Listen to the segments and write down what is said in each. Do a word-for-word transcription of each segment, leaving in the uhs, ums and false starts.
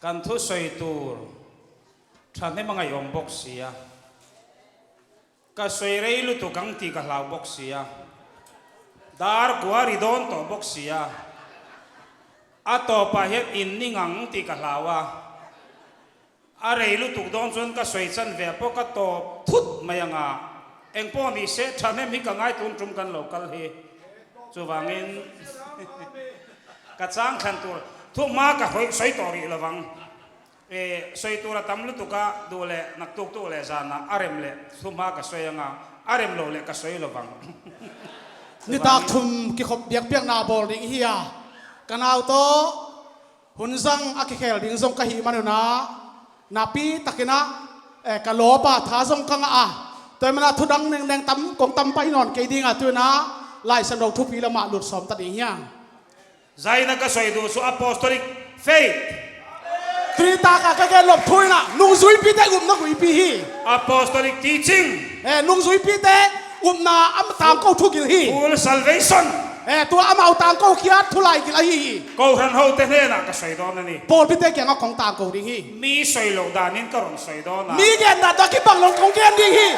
Kan thusawi tur thahnem a ngaih om bawk si a, ka sawi rei lutuk ang ti ka hlau bawk si a, dar kua ri dawn tawh bawk si a, a tawpah hian in ning ang ti ka hlau a, a rei lutuk dawn chuan ka sawi chanve pawh ka tawp thut mai anga, engpawh ni se thahnem hi ka ngai tun tum kan lo kal hi. Chuvangin ka chang thlan tur thuhma ka sawi tawh rih lovang. E, sawi tur a tam lutuk a, duh leh naktuk tuk leh zana a rem leh thuhma ka sawi anga, a rem lo leh ka sawi lovang. Nitak thum kikhop biakpiakna bawl ding hi a, ka nau tawh hun zang a kikhel ding zong ka hih manun a, napi takin a, eh, ka lawp a, tha zong ka ngah a, tua hi man a thu dang nengneng tam, kong tam pai nawn kei ding a, tu in a Laisiangtho thupi lamah lut sawm ta ding hi hang. Zaina ka sawi duh chu apostolic faith. Tui taka ka gen lawp thu in a, nungzuipite upna guipi hi. Apostolic teaching. Eh, nungzuipite upna a tangko thugil hi. Full salvation. Eh, tua amau tangko khiat thu laigil ahi hi. Kohhran hote hnenah ka sawi dawn a ni. Pawlpite kiangah kong tangko ding hi. Mi sawi loh danin ka rawn sawi dawn a. Mi gen dan tawh a kibang lo kong gen ding hi.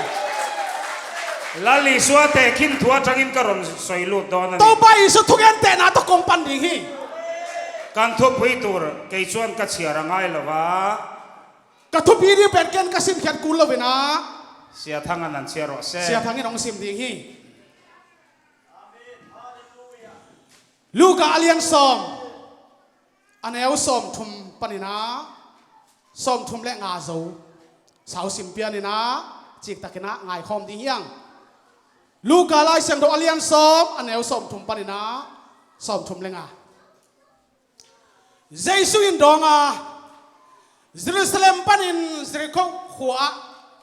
Lal Isua tehkhin thu aṭangin ka rawn sawi lut dawn a ni. Topa Isu thugentehna tawh kong pan ding hi. Kan thupui tur kei chuan ka chhiar a ngai lo va. Ka thupi ding pen ken ka simkhiat kul lo in a. Sia Thangan an chhiar rawh se. Sia Thangin hong sim ding hi. Luka a lian sawm, a neu sawmthum panin a sawmthum leh nga zo. Sau sim pian in a, cik takin a ngaikhawm ding hi hang. Luka Laisiangtho a lian sawm, a neu sawmthum panin a sawmthum leh nga. Jesu in dawng a, Jerusalem panin Jerikho khua ah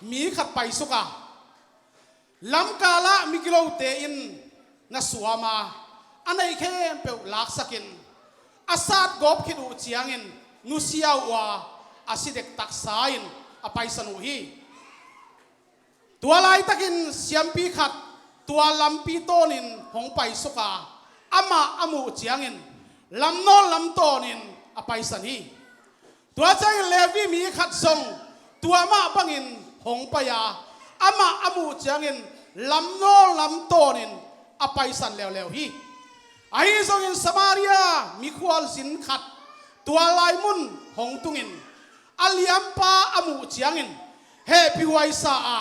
mi khat paisuk a, lamkal ah migilote in na suam a, a neih khempeuh laksakin, a sat gawp khit uh ciangin nusia uh a, a si dek taksa in a paisan uh hi. Tua laitakin siampi khat tua lampi tawnin hong paisuk a, amah a muh ciangin lamnawl lam tawnin a paisan hi. Tua ciangin Levi mi khat zong tua mah bangin hong pai a, amah a muh ciangin lamnawl lam tawnin a paisan leuleu hi. Ahi zongin Samaria mikhual zin khat tua lai mun hong tungin a liampa a muh ciangin hehpihhuai sa a,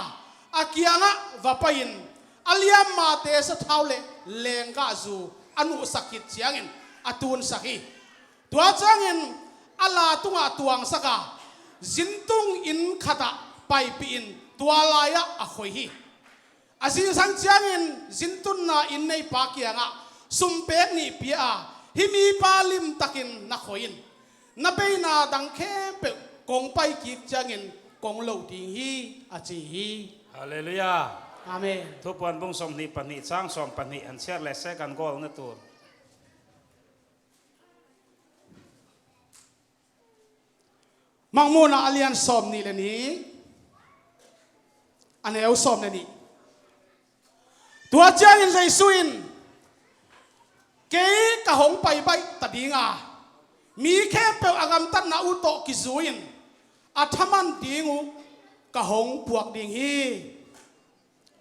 a kiangah va pai-in a liammate sathau leh lenggahzu a nuhsak khit ciangin a tunsak hi. Tua ciangin a la tungah tuangsak a, zintung inn khatah paipihin tua lai-ah a khoi hi. A zingsang ciangin zintunna inn neipa kiangah sum pek nih pia a, hih mipa limtakin na khoi in, na beina dang khempeuh kong pai kik ciangin kong loh ding hi, a ci hi. Halleluiah. Amen. Thupuan bung sawmhnih pahnih chang sawm pahnih han chhiar leh se kan goal na tur. Mangmuhna a lian sawmhnih leh nih, a neu sawm leh nih. Tua ciangin Jesu in, kei ka hong pai baih ta ding a, mi khempeuh a gamtatna uh tawh kizui-in a thaman ding uh ka hong puak ding hi.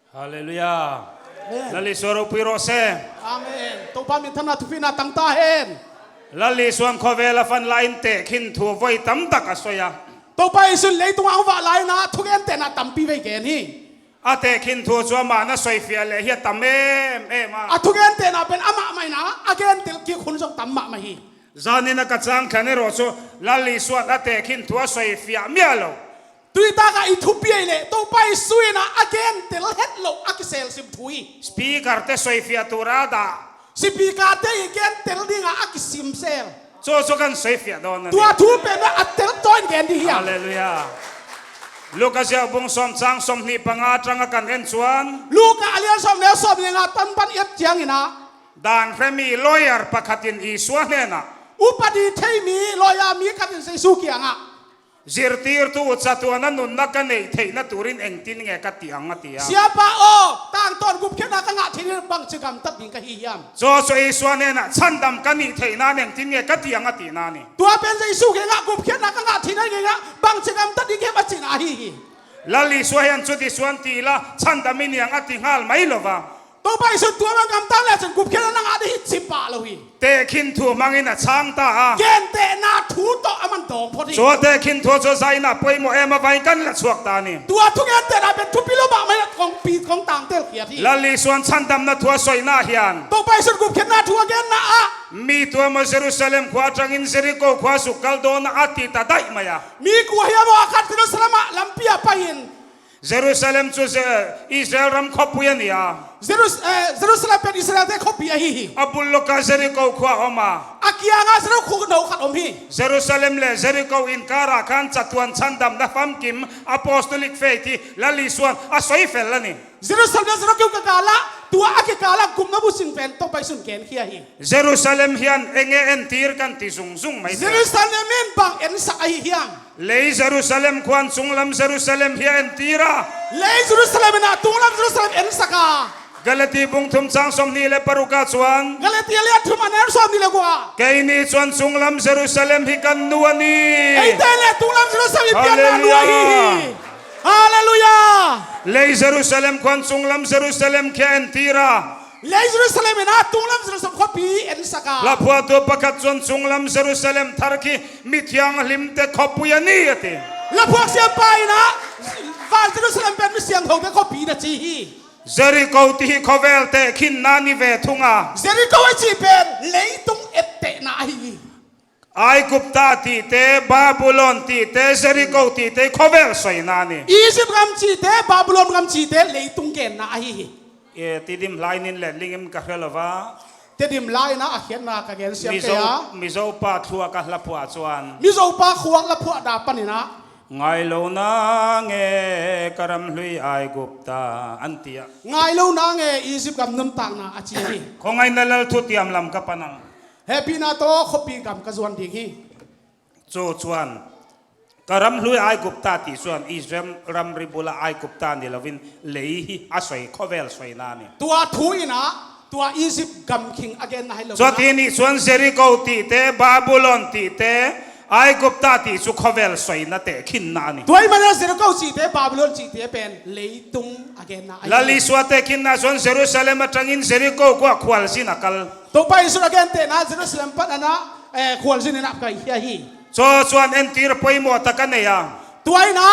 Halleluiah. Amen. Lal Isua ropui rawh se. Amen. Topa minthanna thupina tang ta hen. Lal Isuan khawvel a fan lai in tehkhin thu vawi tam tak a sawi a. Topa Isu in leitungah a hong vah lai-in a thugentehna tampi vei gen hi. A tehkhin thu chu amah na sawifiah leh hi a tam em em a. A thugentehna pen amah mah in a, a gentel kik hun zong tam mahmah hi. Zanin a ka chang thlan erawh chu Lal Isuan a tehkhin thu a sawifiah miah lo. Tuitakah i thupiak leh Topa Isu in a a gentel het loh a kiselsim thu hi. Speaker te sawifiah tura dah. Speaker te i gentel dingah a kisimsel. Chu chu kan sawifiah dawn a ni. Tua thu pen a tel tawh in gen ding hi a. Halleluiah. Luka ziau bung sawm chang sawmhnih panga aṭanga kan en chuan. Luka a lian sawm neu sawmhnih nga tan pan i et ciangin a. Dan hre mi lawyer pakhatin Isua hnenah. Upadi thei mi lawyer mi khatin Jesu kiangah. Zirtirtu uh catuan a nunna ka neih theihna turin engtin nge ka tiang a ti a. Siapa aw, tangtawn gupkhiatna ka ngah theihna bangci gamtat ding ka hi hiam? Joshua Isua hnenah chandam ka nih theihna nengtin nge ka tiang a tihna ni. Tua pen Jesu kiangah gupkhiatna ka ngah theihna kiangah bangci gamtat ding hiam a cihna ahi hi. Lal Isua hian cuti suan tila chandam i niang a ti nghal mai lo va. Topa Isun tua bang gamtat le cun gupkhiatna na ngah ding hi ci pah lo hi. Tehkhin thu hmangin a chang ta a. Gentehna thu tawh a man dawng phot hi. Cua tehkhin thu cu zaina poimawh em a vai kan la chuak ta ni. Tua thu gentehna pen thupi lo mahmah hi a kongpi kong tangtel khiat hi. Lal Isuan chandamna thu a soina hian. Topa Isun gupkhiatna thu a genna ah. Mi tua maw Jerusalem khua aṭangin Jericho khua zuk kal dawn a ti ta daih mai a. Mi kua hiam aw a khat Jerusalem ah lampi ah pai-in. Jerusalem cu Ze-, Israel ram khuapui a ni a. Jerus-, eh, Jerusalem pen Israelte khuapi ahi hi. A bul lawkah Jericho khua a om a. A kiangah Jericho khua no khat om hi. Jerusalem le Jericho inkarah khan catuan chandamna famkim apostolic faith hi Lal Isuan a soifel a ni. Jerusalem le Jericho kikalah tua a kikalah gupna bucing pen Topa Isun genkhia hi. Jerusalem hian enge entir kan ti zungzung mai. Jerusalem in bang ensak ahi hiam? Lei Jerusalem khuan sunglam Jerusalem hi a entir a. Lei Jerusalem in a tunglam Jerusalem ensak a. Galati bung thum chang sawmhnih le paruk ah chuan. Galati a lian thum a neu sawmhnih le guk ah. Keini chuan sunglam Jerusalem hi kan nu a ni. Eite le tunglam Jerusalem hi pianna nu ahi hi. Hallelujah. Hallelujah. Lei Jerusalem khuan sunglam Jerusalem khi a entir a. Lei Jerusalem in a tunglam Jerusalem khuapi ensak a. Laphuahtu pakhat chuan sunglam Jerusalem thar khi mithianghlimte khuapui a ni a ti. Laphuak siampa in a van Jerusalem pen misiangthote khuapi na chi hi. Jericho tih hi khawvel tehkhinna ni ve thung a. Jericho a cih pen leitung ettehna ahi hi. Aigupta tihte, Babylon tihte, Jericho tihte khawvel sawina a ni. Egypt gam cihte, Babylon gam cihte leitung genna ahi hi. E, Tedim hlai nin let lingin ka hre lo va. Tedim lai in a a khiatna ka gen siam kei a. Mizo, Mizo pa thluak a laphuah chuan. Mizo pa khuak laphuah dah panin a. Ngai lo na nge ka ram hlui Aigupta an ti a. Ngai lo na nge Egypt gam nuntakna a ci hi. Khawngaihna lal thutiam lam ka pan ang. Hehpihna tawh khuapi gam ka zuan ding hi. Chu chuan ka ram hlui Aigupta tih chuan Israel ramri bula Aigupta ni lovin lei hi a sawi khawvel sawina a ni. Tua thu in a tua Egypt gam khing a genna hi lo. Chuti nih chuan Jericho tihte, Babylon tihte, Aigupta tih chu khawvel sawina tehkhinna a ni. Tua ahih manin a Jericho cihte, Babylon cihte pen leitung a genna ahi. Lal Isua tehkhinna chuan Jerusalem aṭangin Jericho khua khualzin a kal. Topa Isun a gentehna Jerusalem pan a na, eh, khualzin in a kaihkhia hi. Chu chuan entir pawimawh tak a nei a. Tua in a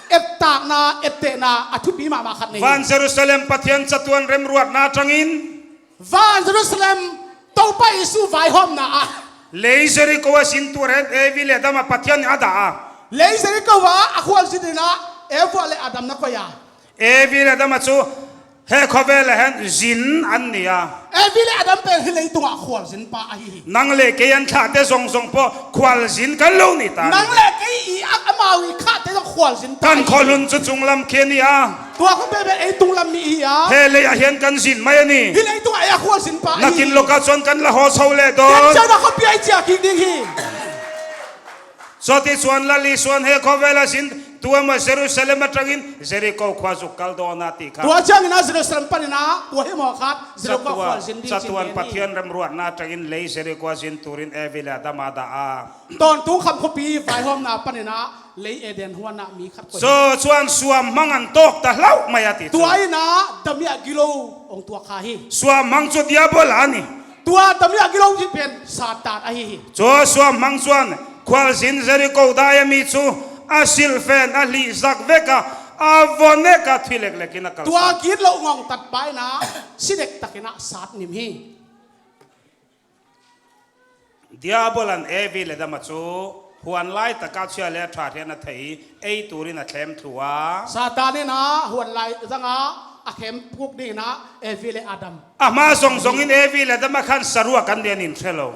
ettakna, ettehna a thupi mahmah khat nei hi. Van Jerusalem Pathian chatuan remruatna aṭangin. Van Jerusalem Topa Isu vaihawmna ah. Lei Jericho a zin tur hen Evi le Adama Pathian a dah a. Lei Jericho ah a khualzin in a Eva le Adam na koih a. Evi le Adama chu he khawvel ah hian zin an ni a. Evi le Adam pen hi leitungah khualzin pa ahi hi. Nang leh kei an thlahte zawng zawng pawh khualzin kan lo ni ta. Nang leh kei i a, amau i khahte zawng khualzin pa ahi hi. Kan khawl hun chu chunglam khi a ni a. Tua khaw pen pen ei tunglam mi hi a. He leiah hian kan zin mai a ni. Hi leitungah ei a khualzin pa ahi hi. Nakin lawkah chuan kan la haw chho leh dawn. Kan chiahna khuapi ah ei chiah kik ding hi. Chuti chuan Lal Isuan he khawvela zin tua maw Jerusalem aṭangin Jericho khua zuk kal dawn a tih kha. Tua ciangin a Jerusalem panin a tua hi mawh khat Jericho khualzin ding chin nge ni. Chatuan Pathian remruatna aṭangin lei Jericho a zin turin Evi le Adam a dah a. Tawntung kham khuapi vaihawmna panin a lei Eden huanah mi khat koih. Chu chuan suamhmang an tawk ta hlauh mai a tih chu. Tua in a damiah gilo hong tuak kha hi. Suamhmang chu Diabol a ni. Tua damiah gilo hi pen Satan ahi hi. Chu suamhmang chuan khualzin Jericho dai a mi chu a silhfen a hlih zak vek a, a vaw nek a, thi leklekin a kalsan. Tua gitloh ngawngtat pa in a si dek takin a sat nim hi. Diabol an Evi le Adama chu huan lai taka chhia le a ṭha hian a thei ei turin a thlem thlu a. Satan in a huan lai zanga a khem puk dingin a Evi le Adam. A hma zawng zawngin Evi le Adama khan saruak an ni an in hre lo.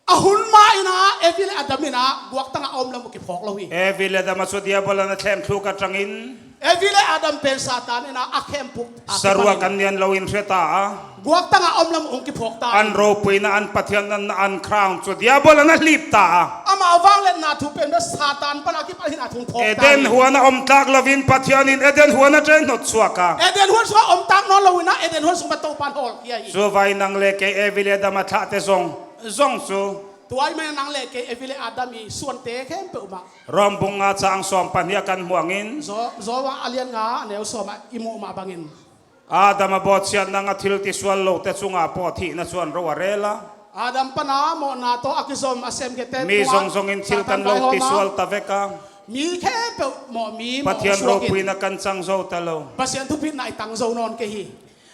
A hun ma in a Evi le Adam in a guaktanga a awm lam uh kiphawk lo hi. Evi le Adama chu Diabol an a thlem thluk aṭangin. Evi le Adam pen Satan in a a khem puk a saruak an ni an lo in hre ta a. Guaktanga a awm lam uh hong kiphawk ta. An ropuina an Pathian an, an crown chu Diabol an a hlip ta a. Amah a vangliatna thu pen Satan pana kip Eden huan a om tlak loin Pathian in Eden huan a hnotsuak a. Eden huan sungah om tlak nawn loin ah Eden huan sung pan Topa'n hawlkhia hi. Sua vai nang le kei Evi le Adam a thlahte zong, zong cu. Tua ahih manin nang le kei Evi le Adam i suante khempeuh mah. Rom bung nga cang sawm pahnih ah kan hmuh bangin. Zo-, Rom a lian nga a neu sawm ah i muh mah bangin. Adam a bawsiatna ngah thil tisual lote cungah pawt hihna cu an ro a rel a. Adam pana mawhna tawh a kizom a semkhiate mi zongzong in thil kan lo tisual ta vek a. Mi khempeuh mawh mi mawh suakin Pathian ropuina kan cang zo ta lo. Pasian thupitna i tang zo nawn kei hi.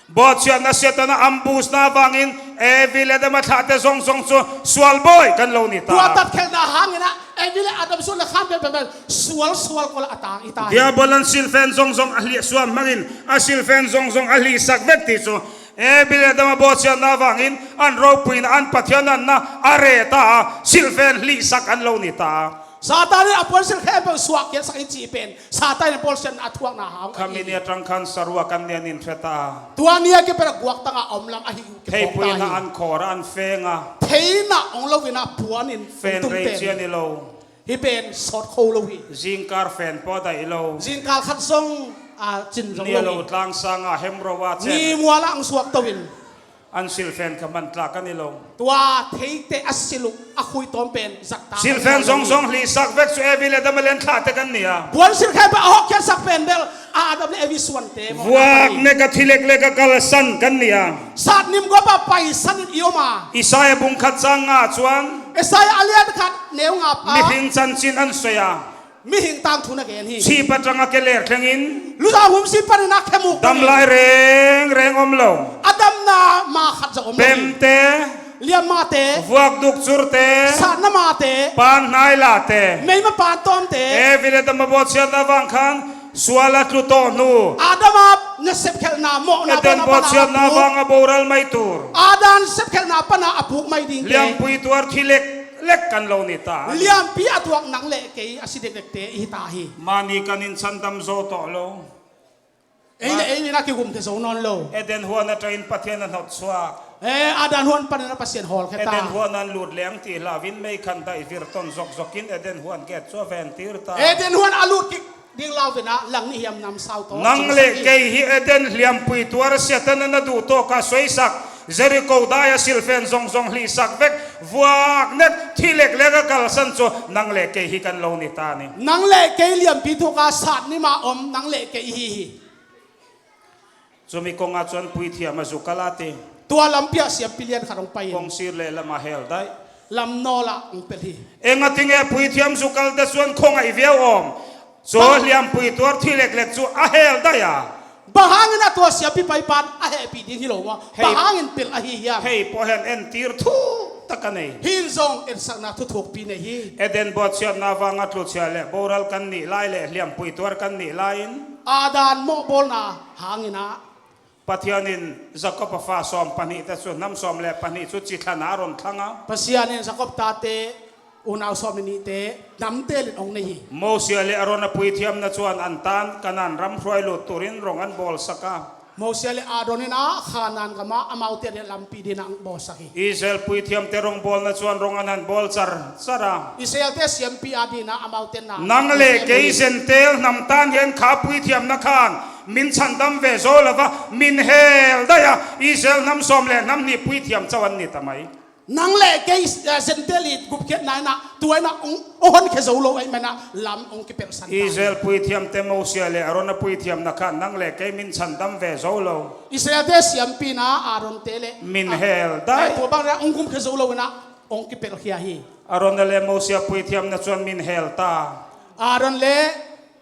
Bawsiatna, Satan a ambushna vangin Evi le Adam a thlahte zongzong cu sual bawi kan lo ni ta. Tua tatkhelhna hangin ah Evi le Adam sual le khan peuhpeuh sual sual kol a tang i ta hi. Diabol in silfen zongzong a hlihsuam hmangin a silfen zongzong a hlihsak vek ti cu Evi le Adam a bawsiatna vangin an ropuina, an Pathian natna a re ta a, silfen hlihsak an lo ni ta. Satan in a puansilh khempeuh suahkhiatsak i cih pen Satan in bawlsiatna a thuakna hang. Khami ni a tangkhan sarua kan nian in hre ta. Tua ni a kipat a guaktang a om lam ahi uh kiphawk ta hi. Theipuina an khawr a, an feng a. Theihna ong loin a puan in fen rei cian i lo. Hih pen sawt kho lo hi. Zingkal fen pawt daih lo. Zingkal khat zong a cin zong lo hi. Ni a lo tlang sangin hemro a cen. Ni mual ah ang suak to in. An silfen kha man tlak kan i lo. Tua theite a silh uh a khui tawm pen zat ta. Silfen zongzong hlihsak vek cu Evi le Adam a lian thlahte kan ni a. Puansilh khempeuh a hawkkhiatsak pen bel Adam le Evi suante mawhna hi. Vuak nek a, thi leklek a kalsan kan ni a. Sat nim gop ah paisan in i om a. Isaiah bung khat cang nga cuan. Isaiah a lian khat neu nga pa. Mihing cancin an soi a. Mihing tangthu na gen hi. Sihpatang a keler thlengin. Luzau humsi panin a khemuk panin. Damlai rengreng om lo. A damna ma khat zong om lo hi. Pemte. Liammate. Vuak dukcurte. Satna mate. Pan hnai late. Meima pan tawmte. Evi le Adam a bawsiatna vang khan sual a tlu tawh hnu. Adam a na sepkhelhna mawhna Eden bawsiatna vang a boral mai tur. Adam sepkhelhna pana a puk mai dingte. Liampui tuar thi lek lek kan lo ni ta. Liampi a tuak nang le kei a si dekdekte i hi ta hi. Mani kan in chandam zo tawh lo. Ei le ei in a kigumte zo nawn lo. Eden huan a ṭain Pathian a hnotsuak. Eh, Adam huan panin a Pasian hawlkhia ta. Eden huan an lut leng ti hlau in meikhan daih vir ton zokzok in Eden huan gate cu a ventir ta. Eden huan a lut kik ding lau in ah lang nih hiam namsau tawh nang le kei hi Eden liampui tuar Satan in a duh tawk a suaisak, Jericho dai a silfen zongzong hlihsak vek, vuak nek thi leklek a kalsan cu nang le kei hi kan lo ni ta ni. Nang le kei liampi thuk a sat nim a om nang le kei hi hi. Cumi kong ah cun puithiam a zukal a ti. Tua lampi ah siampi lian khat hong pai in. Kong sir le lam a hel daih. Lam nawl ah hong pelh hi. Eng a ti nge puithiam zukal te cun khuang a i viau awm. Cu hliampui tuar thi leklek cu a hel daih a. Bang hangin a tua siampi paipan a hehpih ding hi lo maw? Bang hangin pelh ahi hiam? Hei pawh hen entir thuk tak a nei. Hin zong etsakna thuthukpi nei hi. Eden bawsiatna vang a tlucia le boral kan nih lai le hliampui tuar kan nih lai in. Adam mawhbawlna hangin ah. Pathian in Jacob a fa sawm pahnihte cu hnam sawm le pahnih cu cithlan a run thlang a. Pasian in Jacob tate unau sawm le nihte hnam telin hong nei hi. Mosia le Aaron a puithiamna cuan an tan Kanaan ram hruai lut turin rong an bawlsak a. Mosia le Aaron in ah Kanaan gamah amaute le lampi dingin ah hong bawlsak hi. Israel puithiamte rongbawlna cuan rong an han bawl car car a. Israelte siampi a dingin ah amaute na. Nang le kei Zentail hnam tan hian kha puithiamna khan min chandam ve zo lova min hel daih a Israel hnam sawm le hnam hnih puithiam co an ni ta mai. Nang le kei, eh, Zentail i gupkhiatna in ah tua in ah hong, hong honkhia zo lo ahih manin ah lam hong kipelhsan ta. Israel puithiamte Mosia le Aaron a puithiamna khan nang le kei min chandam ve zo lo. Israelte siampi in ah Aaronte le min hel daih. Tua bang in ah hong gumkhia zo lo in ah hong kipelhkhia hi. Aaron le Mosia puithiamna cuan min hel ta. Aaron le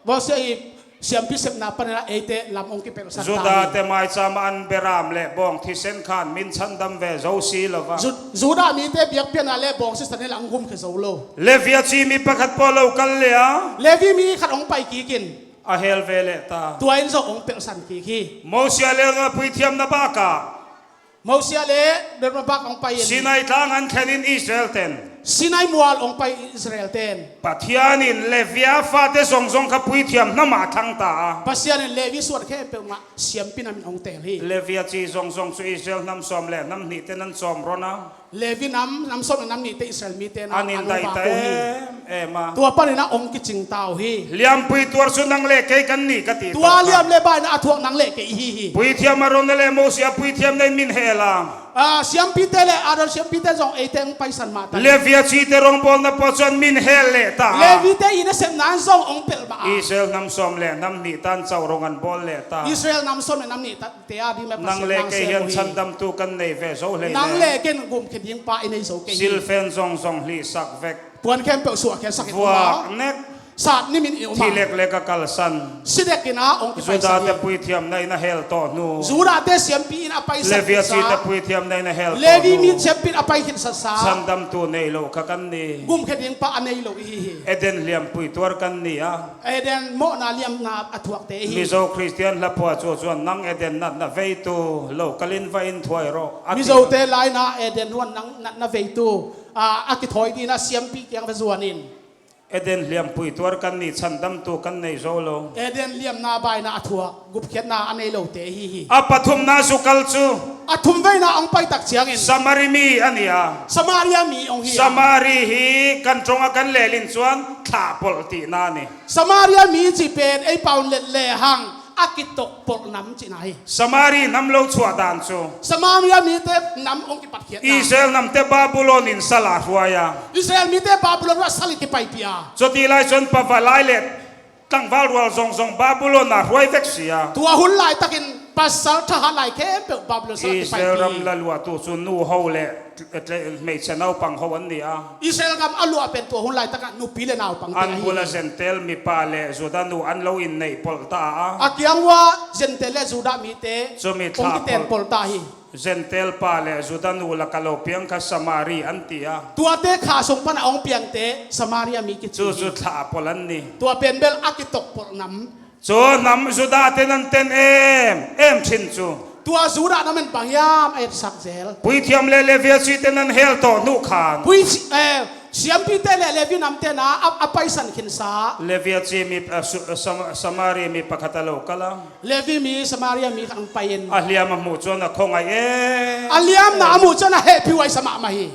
Mosia i siampi sepna panin ah eite lam hong kipelhsan ta hi. Judate maicham ah an beram le bawng thisen khan min chandam ve zo si lova. Ju-, Judah mite biakpiakna le bawng sisan in ah hong gumkhia zo lo. Levi a ci mi pakhat pawh lo kal le a. Levi mi khat hong pai kik in. A hel ve leh ta. Tua in zong hong pelhsan kik hi. Mosia le Aaron a puithiamna bakah. Mosia le Aaron bak hong pai in. Sinai tlang an thlen in Israel ten. Sinai mual hong pai Israel ten. Pathian in Levi a fate zongzong kha puithiam hnam ah a thang ta a. Pasian in Levi suan khempeuh mah siampi hnam in hong teel hi. Levi a ci zongzong cu Israel hnam sawm le hnam hnihte nan sawm ron a. Levi nam, nam sawm le nam nihte Israel mite na an in daita em em a. Tua panin a hong kicing ta uh hi. Liampui tuar cu nang le kei kan ni ka ti. Tua liam le bai na a thuak nang le kei i hi hi. Puithiam Aron le Mosi a puithiam na in min hel a. Ah, siampite le Aron siampite zong eite hong paisan mah ta. Levi a cite rongbawlna pawh cuan min hel leh ta. Levite i nasepna in zong hong pelh mah a. Israel nam sawm le nam nih tan cau rong an bawl leh ta. Israel nam sawm le nam nih tan te a ding mah nang le kei hian chandamtu kan nei ve zo hlei nang le kei gumkhia ding pa i nei zo kei hi. Silfen zongzong hlihsak vek. Puan khempeuh suahkhiatsak in vuak nek. Sat nimin i om a. Thi leklek a kalsan. Si dek in a hong kipaisan hi. Judate puithiamna in a hel tawh hnu. Judate siampi in a paisan Levi a cite puithiamna in a hel tawh hnu. Levi mi siampi in a pai khinsa sa. Chandamtu nei lo kha kan ni. Gumkhia ding pa a nei lo i hi hi. Eden liampui tuar kan ni a. Eden mawhna liamna a thuakte hi. Mizo Khristian hlapua cu cuan nang Eden natna veitu lo kalin va in thuai rawh. Mizote laina Eden huan nang natna veitu a, a kithawi dina siampi kiang va zuan in. Eden liampui tuar kan ni, chandamtu kan nei zo lo. Eden liamna baina a thuak, gupkhiatna a nei lote hi hi. A pathumna sukal cu. A thumveina hong pai tak ciangin. Samari mi a ni a. Samaria mi hong hi a. Samari hi kan ṭong a kan lel in cuan thlah polh tihna a ni. Samaria mi cih pen ei paun let lehang a kitokpolh nam cihna hi. Samari nam lo chuah dan cu. Samaria mite nam hong kipatkhiatna. Israel namte Babylon in sal a hruai a. Israel mite Babylon ruah sal in kipaipih a. Cuti lai cun pavalai le tlangval rual zongzong Babylon ah hruai vek si a. Tua hun laitakin pasal thahat lai khempeuh Babylon sal ah kipaipih. Israel ram la luahtu cu nu ho le tle-, hmeichhe naupang ho an ni a. Israel ram a luah pen tua hun laitakah nupi le naupang te ahi hi. An bula Gentile mipa le Judah nu an lo in neih polh ta a. A kiang ua Gentile le Judah mite cumi hong kiten polh ta hi. Gentile pa le Judah nu laka lo piang kha Samari an ti a. Tuate kha sung pana hong piangte Samaria mi kici hi. Cucu thlah a polh an ni. Tua pen bel a kitokpolh nam. Cu nam Judah te nan ten em em ṭhin cu. Tua Judah nam in bang hiam a etsak zel. Puithiam le Levi a cite nan hel tawh hnu khan. Pui, eh, siampite le Levi namte na a, a paisan khinsa. Levi a ci mi, eh, su-, eh, Sam-, Samari mi pakhat a lo kal a. Levi mi Samaria mi khat hong pai in. A hliam a hmuh cuan a khuangaih e. A liamna a hmuh cuan a hehpih huaisa mahmah hi.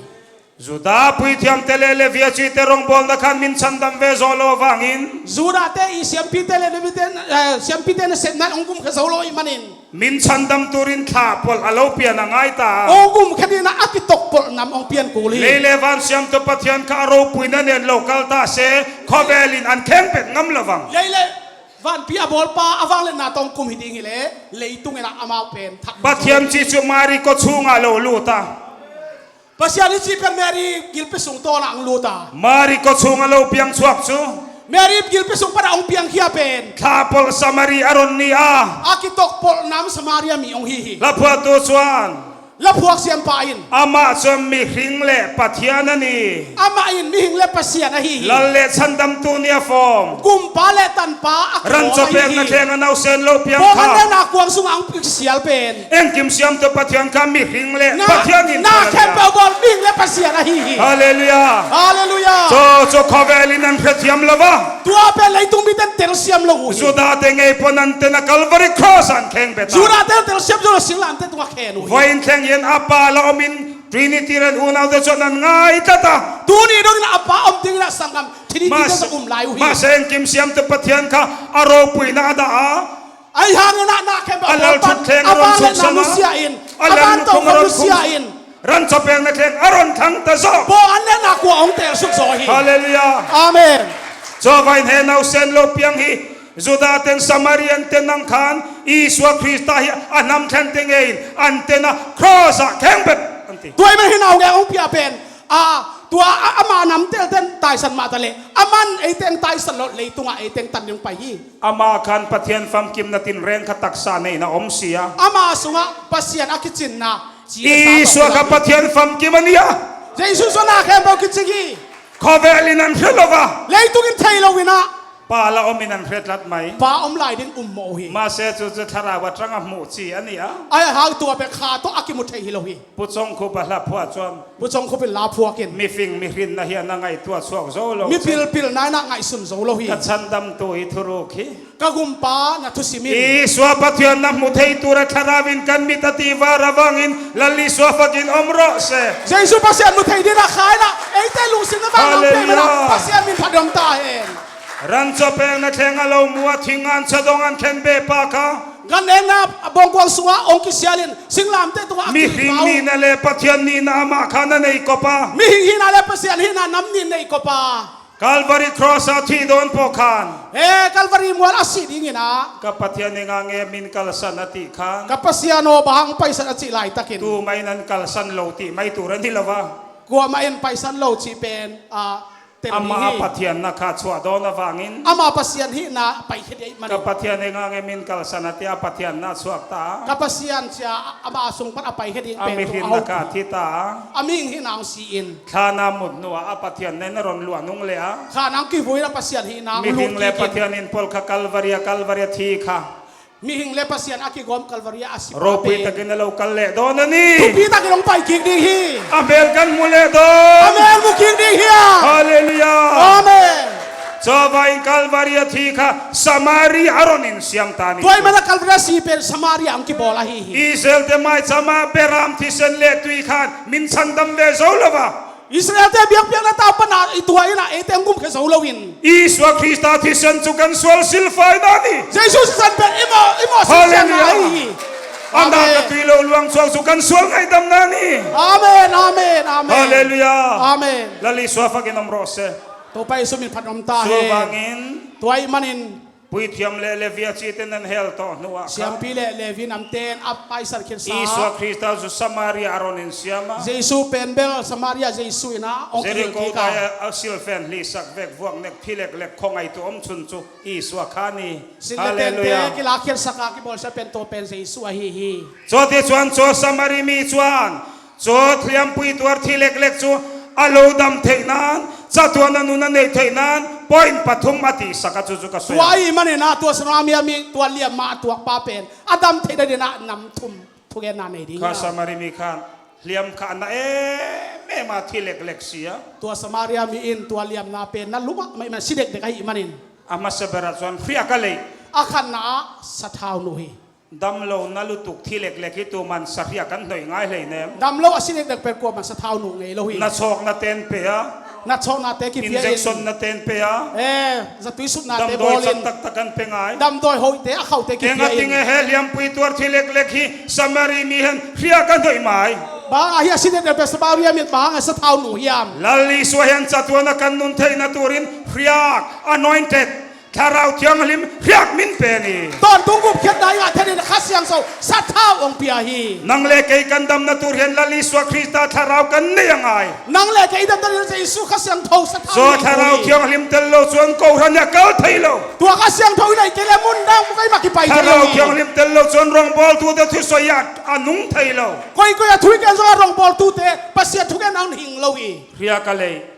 Judah puithiamte le Levi a cite rongbawlna khan min chandam ve zo lo vangin. Judah te i siampite le Levi te, eh, siampite nasepna in hong gumkhia zo lo ahih manin. Min chandam turin thlah polh a lo pian a ngai ta. Hong gumkhia dingin a kitokpolh nam hong pian kul hi. Lei le van siamtu Pathian kha a ropuina nen lo kal ta se, khuavel in an kheng pek ngam lo vang. Lei le vanpi a bawlpa a vangliatna tawh hong kum hi ding hi le, leitung in a amau pen that. Pathian cih cu Mari kawchung ah lo lut a. Pasian i cih pen Mary gilpi sung tawn ah hong lut a. Mari kawchung a lo piang chuak cu. Mary gilpi sung pan a hong piangkhia pen. Thlah polh Samari a ron ni a. A kitokpolh nam Samaria mi hong hi hi. Laphuaktu cuan. Laphuak siampa in. Amah cu mihring le Pathian a ni. Amah in mihring le Pasian ahi hi. Lal le chandamtu ni a form. Kumpa le tanpa a kawm ahi hi. Rancaw pekna thleng a nausen lo piang kha. Bawng an le na kuang sungah hong kisial pen. Engkim siamtu Pathian kha mihring le Pathian in na khempeuh bawl mihring le Pasian ahi hi. Halleluiah. Halleluiah. Cu, cu khuavel in an hrethiam lo va. Tua pen leitung mite in telsiam lo uh hi. Judah te ngei pawn an ten a Calvary Cross an kheng bet a. Judah te telsiam zo lo singlamteh tungah khen uh hi. Vawiin thleng hian a pa la om in Trinity ran unaute cu an ngai tlat a. Tuni dongin a pa om dingin a sanggam Trinity te zong um lai uh hi. Mahse engkim siamtu Pathian kha a ropuina a dah a. Ahi hangin ah na khempeuh a lal thuk thleng a ron thuk sang a, a van le na nusia in, a van tawh a nusia in, rancaw pekna thleng a ron thlang ta zawh. Bawng an le na kuang hong teel suk zaw hi. Halleluiah. Amen. Cua vain he nausen lo piang hi. Judah ten Samarian ten nang khan Isua Krista hi a hnam thlen te ngei in an ten a cross ah kheng bet an ti. Tua ahih man hi nau ngei hong piah pen. A, tua a, ama namte ten taisan mah ta leh, aman eite hong taisan lo, leitungah eite hong tan ding hong pai hi. Ama khan Pathian famkimna tinreng kha taksa neihna om si a. Ama sungah Pasian a kicinna ci a sa Isua kha Pathian famkim a ni a. Jesu sungah na khempeuh kicing hi. Khuavel in an hre lo va. Leitung in thei lo in ah. Pa la omin an hretlat mai. Pa om lai ding um mawh uh hi. Mahse, cucu Thlarau a tangah hmuh ci a ni a. Ahi hang tua bek kha tawh a kimu thei hi lo hi. Pu Cawng Khup a la phuah cuan. Pu Cawng Khup in la phuak in. Mifing mihrinna hi a na ngaihtuah suak zo lo. Mi pilpilna in a ngaihsun zo lo hi. Ka chandamtu i thuruk hi. Ka gumpa na thusim in. Isua Pathian na hmu thei tura Thlarau in kan mit a ti var a vangin Lal Isua fakin om rawh se. Jesu Pasian mu thei ding a kha in a eite lungsim na vang nang pia mana Pasian min phat dong ta hen. Ran cawpeng na thleng a lo mu a, thingan chadong an khen be pa kha. Gan enna bawngkuang sungah ong kisialin singlamteh tungah a mihring nihna le Pathian nihna amah kha na nei kop a. Mihring hihna le Pasian hihna nam nih nei kop a. Calvary cross a thih dawn pawh khan. He Calvary mual a sih dingin ah. Ka Pathian engah nge min kalsan a tih khan. Ka Pasian aw bang hang paisan a cih laitakin. Tumah in an kalsan lo tih mai tur a ni lo va. Kuamah in paisan lo cih pen a Amah a Pathianna kha chuah dawn avangin. Ama Pasian hihna paikhia ding ahih manin. Ka Pathian engah nge min kalsan a tia Pathianna chuak ta. Ka Pasian cia ama sung pan a paikhia ding pen tu a mihrinna kha thi ta. A mihing hihna hong si in. Thlan a mut hnuah a Pathian na ron luah nung le a. Thlan a kivui in a Pasian hihna hong lut kik in. Mihring le Pathian in pawl kha Calvary a, Calvary a thi kha. Mihring le Pasian a kigawm Calvary a si pa pen. Ropui takin a lo kal leh dawn a ni. Thupi takin hong pai kik ding hi. A mel kan mu leh dawn. A mel mu kik ding hi a. Halleluiah. Amen. Cua vangin Calvary a thi kha Samaria a ron insiam ta ni. Tua ahih manin a Calvary a si pen Samaria hong kibawl ahi hi. Israelte maicham a beram thisen le tui khan min changdam ve zo lo a. Israelte biakpiakna tau pana i tuah in a eite hong gumkhia zo loin. Isua Krista thisen cu kan sual silfa in a ni. Jesu thisen pen i mawh, i mawh silfa na hi hi. Halleluiah. A nak a tui lo luang suak cu kan sual ngaihdamna ni. Amen, amen, amen. Halleluiah. Amen. Lal Isua fakin om rawh se. Topa Jesu min phat om ta hen. Tua vangin. Tua ahih manin. Puithiam le Levi a cite nan hel tawh hnuah kha. Siampi le Levi namte in a paisan khinsa. Isua Krista cu Samaria a ron insiam a. Jesu pen bel Samaria Jesu in a hong kihilh kik a. Jeriko vai a silfen hlihsak vek vuak nek thi leklek khuangaih tu om cun cu Isua kha ni. Sin le tente kilak khiatsak a kibawlsia pen tua pen Jesu ahi hi. Cuate cuan cu Samari mi cuan Cu hliampui tuar thi leklek cu a lo dam theih nan, catuahna nun a neih theih nan, point pathum a tisak a cucu ka sawi. Tua ahih manin ah tua Samaria mi tua liamma a tuakpa pen a dam theih nadingin ah nam thum thugenna nei ding hi. Kha Samari mi khan hliam kha a na emem a thi leklek si a. Tua Samaria mi in tua liamna pen na lum ah mah si dekdek ahih manin. A hmasa berah cun hriak a lei. A khatna ah sathau nuh hi. Dam lo na lutuk thi leklek hi, tu man sa hriak kan hnoih ngai hlei nem. Dam lo a si leklek pen kuaman sathau nuh ngei lo hi. Na chawkna ten pe a. Na chawkna te kipia in. Injection na ten pe a. Eh, zatui sutna te bawlin. Damdawi cak taktak kan pe ngai. Damdawi hoihte a khauhte kipia in. Engatinge he hliampui tuar thi leklek hi Samari mi hen hriak kan hnoih mai. Bang a hi a si leklek pen Samaria mi bang a sathau nuh hiam. Lal Isua hen catuahna kan nun theihna turin hriak anointed. Thlarau Thianghlim hriak min pen hi. Tawntung gupkhiatna i ngah theih nadingin Kha Siangtho sathau hong pia hi. Nang le kei kan damna tur hian Lal Isua Krista thlarau kan nei a ngai. Nang le kei i damna dingin Jesu Kha Siangtho sathau hong pia hi. Cua Thlarau Thianghlim tel lo cuan kohhran ah kal thei lo. Tua Kha Siangtho i neih kei le mun dang bukai mah kipai thei lo hi. Thlarau Thianghlim tel lo cuan rawngbawltute thusawi ah a nung thei lo. Koikoi a thu i gen zongah rawngbawltute Pasian thugen ah hing lo hi. Hriak a lei.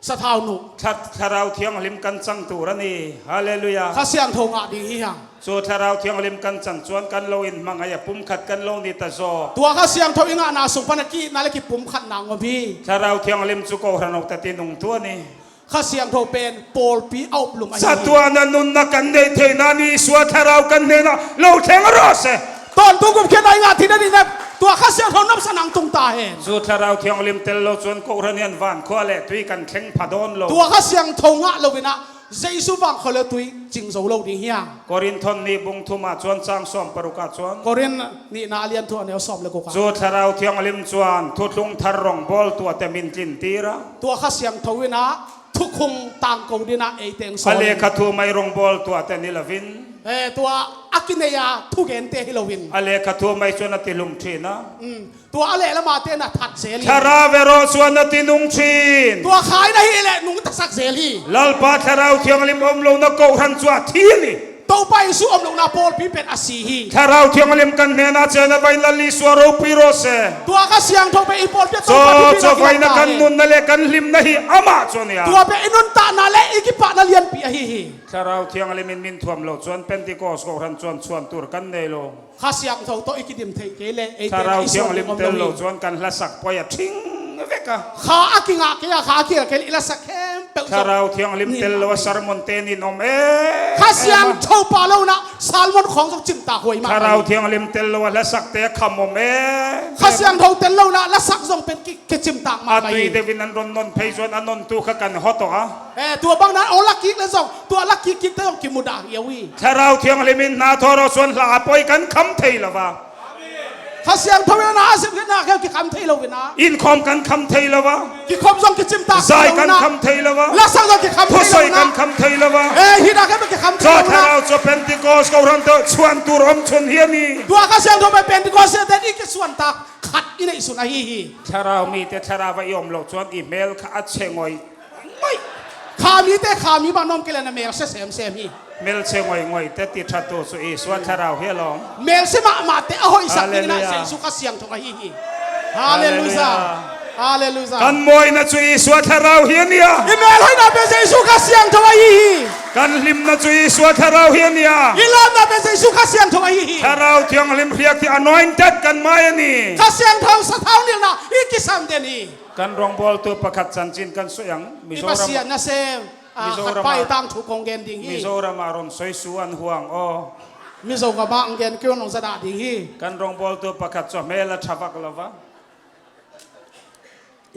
Sathau nuh. Thla-, Thlarau Thianghlim kan cang tur a ni. Halleluiah. Kha Siangtho ngah ding hi hang. Cu Thlarau Thianghlim kan cang cuan kan lo in hmangai a pumkhat kan lo ni ta zaw. Tua Kha Siangtho i ngahna sung pan a kihna le kipumkhatna ngom hi. Thlarau Thianghlim cu kohhran awk tati nungtu a ni. Kha Siangtho pen pawlpi a uplum ahi hi. Catuahna nunna kan neih theihna ni Isua Thlarau kan hnenah lo thleng rawh se. Tawntung gupkhiatna i ngah theih nadingin tua Kha Siangtho nopsa nang tung ta hen. Cu Thlarau Thianghlim tel lo cuan kohhran hian vankhua le tui kan thleng pha dawn lo. Tua Kha Siangtho ngah loin ah Jesu vankhua le tui cing zo lo ding hi hang. Korinth nih bung thum ah cuan cang sawm paruk ah cuan. Korinth nihna a lian thum a neu sawm le guk ah. Cu Thlarau Thianghlim cuan thuthlung thar rawngbawl tuate min tlintir a. Tua Kha Siangtho in ah thukhun tangko dingin ah eite hong sawl. A lekha thumai rawngbawl tuate ni lovin. Eh, tua a kinei a thugente hi loin. A lekha thumai cuan a ti hlum ṭhin a. Mm. Tua a lehlam ah te na that zel hi. Thlarau erawh cuan a ti nung ṭhin. Tua kha in ahih leh nungta sak zel hi. Lalpa Thlarau Thianghlim om lo na kohhran cu a thi ni. Topa Jesu om lohna pawlpi pen a si hi. Thlarau Thianghlim kan hnena cena vaina li sua ropui rawh se. Tua Kha Siangtho pen i pawlpi a Topa thupi, vaina kan nunna le kan hlimna hi amah cu a ni a. Tua pen i nuntakna le i kipahna lianpi ahi hi. Thlarau Thianghlim in min thuam lo cuan Pentecost kohran cuan chuan tur kan nei lo. Kha Siangtho tawh i kidim theih kei le ei Thlarau Thianghlim tel lo cuan kan hlasak poi a thing vek a. Kha a kingah kei a, kha a kihel kei le i hlasak khempeuh Thlarau Thianghlim tel lo a sermon te nin om e. Kha Siangtho pa lo na sermon khawng zong cimtak huai mah. Thlarau Thianghlim tel lo a hlasak te kham om e. Kha Siangtho tel lo na hlasak zong pen ki, kicimtak mah. A tui deuh in an ron non phei cuan a non tu kha kan hawt aw a. Eh, tua bang na aw lakik le zong tua lakik kik te zong kimudah hi a ui. Thlarau Thianghlim in hna thaw rawh cuan hla a poi kan kham thei lo va. Kha Siangtho in a na a sim kei na khel kikham thei lo vina. Innkhawm kan kham thei lo va. Kikhop zong kicimtak zai kan kham thei lo va. Lasak zong kikham thei lo vina. Khosoi kan kham thei lo va. Eh, hina khel kikham thei lo vina. Tua Thlarau cu Pentecost kohran tawh chuan tur om chun hi a ni. Tua Kha Siangtho pen Pentecost te i kisuantak khat i neih sun ahi hi. Thlarau mite Thlarau a i om lo cuan i hmel kha a che ngoi. Kha mite kha mi bang na om kei le na mel se semsem hi. Mel che ngoi ngoi te ti thatu cu Isua Thlarau hi a lawm. Mel se mahmah te a hoihsak dingin ah Jesu Kha Siangtho ahi hi. Halleluiah. Halleluiah. Kan mawina cu Isua Thlarau hi a ni a. I mel hoihna pen Jesu Kha Siangtho ahi hi. Kan hlimna cu Isua Thlarau hi a ni a. I lawmna pen Jesu Kha Siangtho ahi hi. Thlarau Thianghlim hriak ti anointed kan mai a ni. Kha Siangtho sathau nilhna i kisam den hi. Kan rawngbawltu pakhat chanchin kan suih ang. I Pasian nasem, ah, khat pa i tangthu kong gen ding hi. Mizoram ah ron soisu an huang aw. Mizoram ah ang gen kei un hong zadah ding hi. Kan rawngbawltu pakhat cu a hmel a tha vak lo va.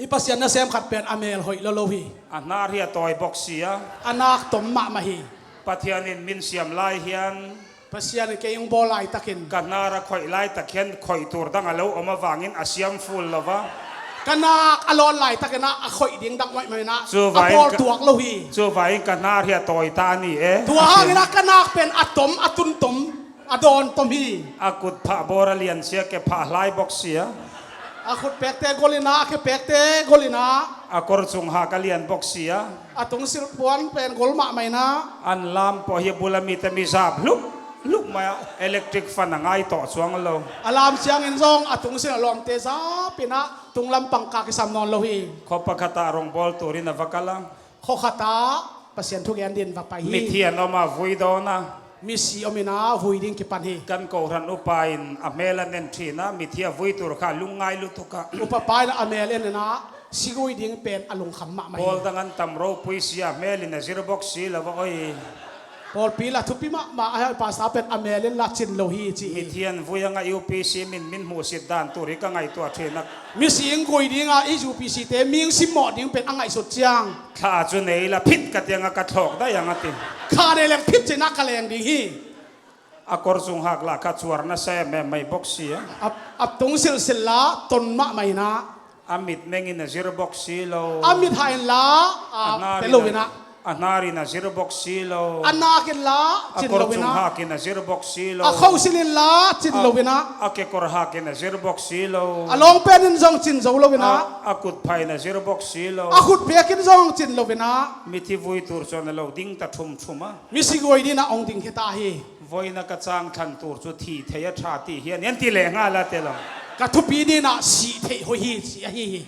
I Pasian nasem khat pen a mel hoih lo lo hi. A hnar hi a tawi bok si a. A nak tom mahmah hi. Pathian in min siam lai hian Pasian in kei hong bawl laitakin ka hnar a khoih laitak hian khoih tur dang a lo awm avangin a siam ful lo va. Ka nak a lawn laitakin ah a khoih ding dang hoih mai na a bawl tuak lo hi. Chuvangin ka hnar hi a tawi ta a ni e. Tua hangin ah ka nak pen a tom, a tun tom, a dawn tom hi. A kut phah bawr a lian sia ke phah hlai bok si a. A khut pekte gol in ah, a khe pekte gol in ah. A kawr chung hak a lian bok si a. A tungsilh puan pen gol mahmah in ah. An lam pawh hi a bula mite mi zap hluk hluk mai a, electric fan a ngai tawh chuang lo. A lam ciangin zong a tungsilh a lawmte zap in ah tunglam pangkak i sam nawn lo hi. Khaw pakhat ah rawngbawl turin a va kal a. Khaw khat ah Pasian thugen din va pai hi. Mithi an om a vui dawn a. Misi om in ah vui ding kipan hi. Kan kohran upa in a hmel a nen ṭhin a, mithi a vui tur kha lungngai lutuk a. Upa pa in a hmel en in ah si vui ding pen a lungkham mahmah hi. Pawl dang an tam ropui si a, hmel in a zir bok si lo va awi. Pawlpi la thupi mahmah a, pastor pen a hmel en la cin lo hi ci hi. Mithi an vui a ngaih U P C min, min hmuhsit dan tur hi ka ngaihtuah ṭhin a. Misi in vui ding a i U P C te mi in simmawh ding pen a ngaihsut ciang. Thla a cu nei la phit ka tiang a ka thlawk daih ang a ti. Kha nei leng phit cin a ka leng ding hi. A kawr chung hak lah kha chuarna sem em mai bok si a. A, a tung silsil la ton mahmah in ah. A mit meng in a zir bok si lo. A mit hah in la a pe lo in ah. A hnar in a zir bok si lo. A nak in la cin lo in ah. A kawr chung hak in a zir bok si lo. A khosil in la cin lo in ah. A kekawr hak in a zir bok si lo. A lawngpen in zong cin zo lo in ah. A, a kut phah in a zir bok si lo. A khut pek in zong cin lo in ah. Mithi vui tur chuan a lo ding ta thum thum a. Misi vui ding in ah hong ding hi ta hi. Vawiina ka chang thlan tur cu thi thei a ṭha ti hi a ni an ti leh nghal a te lo. Ka thupi ding in ah sih theih hoih hi ci ahi hi.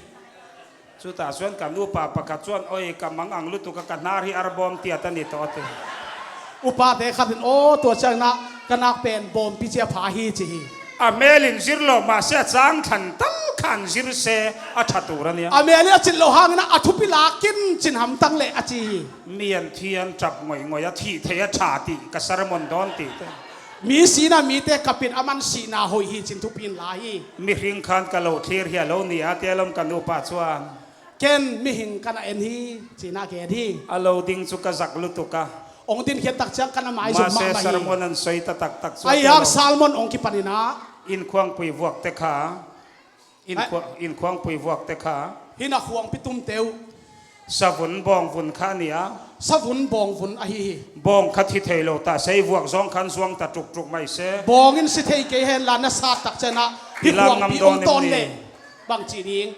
Chutah chuan kan upa pakhat chuan, "Awi, ka mangang lutuk a, ka hnar hi arbawm tiat a ni tawh," a ti. Upate khat in, "Aw, tua ciangin ah ka nak pen bawmpi cia pha hi," ci hi. A hmel in zir lo, mahse a chang thlan tal khan zir se a ṭha tur a nia. A hmel in a cin lo hangin ah a thupi lakin cin hamtang leh a ci hi. Mi an thi an ṭap ngoi ngoi a, thih theih a ṭha tih ka sermon dawn tih te. Mi sihna mite kapin a man sihna hoih hi cin thupi in la hi. Mihring khan ka lo thlir hi a lo ni a, te lawm ka nupa chuan. Ken mihring ka na en hi, cin a gen hi. A lo ding chu ka zak lutuk a. Hong din khiat tak ciang ka na maizum mahmah hi. Mahse sermon an sawi ta tak tak chu. Ahi hang sermon hong kipan in ah. Inkhuangpui vuak te kha. Inkhuang, inkhuangpui vuak te kha. Hih na khuangpi tum teuh. Savun bawng vun kha a ni a. Savun bawng vun ahi hi. Bawng kha thi thei lo ta se, i vuak zawng khan zuang ta tuk tuk mai se. Bawng in si thei kei hen la na sat tak ciang ah hih khuangpi hong tawn leh bang ci ding.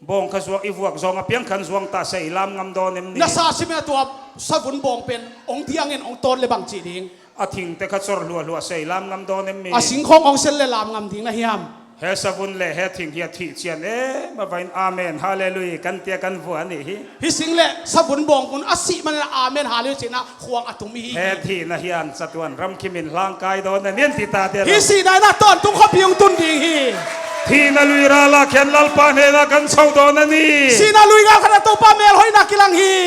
Bawng kha zuang, i vuak zawng a piang khan zuang ta se, i lam ngam dawn em ni. Na sa sim in a tua savun bawng pen hong thiang in hong tawn leh bang ci ding. A thingte kha sawr hluahhluah sei lam ngam dawn em mi? A singkhawng hong sel le lam ngam ding na hiam? He savun le he thing hi a thih cian em a vain amen halleluiah kan tia kan vua a nih hi. Hih sing le savun bawngkun a sih manin amen halleluiah cihna khuang a tum hi. He thihna hian Satuan Ramkhimin hlangkai dawn a nian ti ta te hi lo. Sihna in a tawntung khuapi hong tun ding hi. Thihna lui rala khian Lalpa hnena kan chho dawn a ni. Sihna lui ngal khat a Topa melhoihna kilang hi.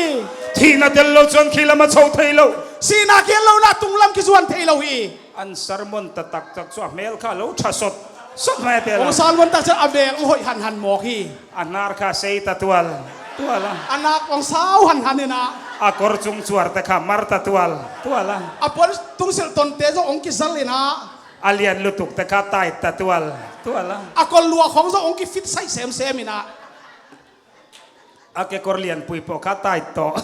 Thihna tel lo chuan khi lam a chho thei lo. Sihna kian lo na tunglam kizuan thei lo hi. An sermon ta taktak chu a hmel kha lo ṭha sawt sawt mai a tel a. Hong sermon tak chuan a mel hong hoih han han mawk hi. A hnar kha sei ta tual tual a. A nak hong sau han han ina. A kawr chung chuar te kha mar ta tual tual a. A puan tungsilh tawnte zawng hong kizal ina. A lian lutuk te kha tight ta tual tual a. A kawr luah khawng zawng hong kifit saih sem sem ina. A kekawr lianpui pawh kha tight tawh.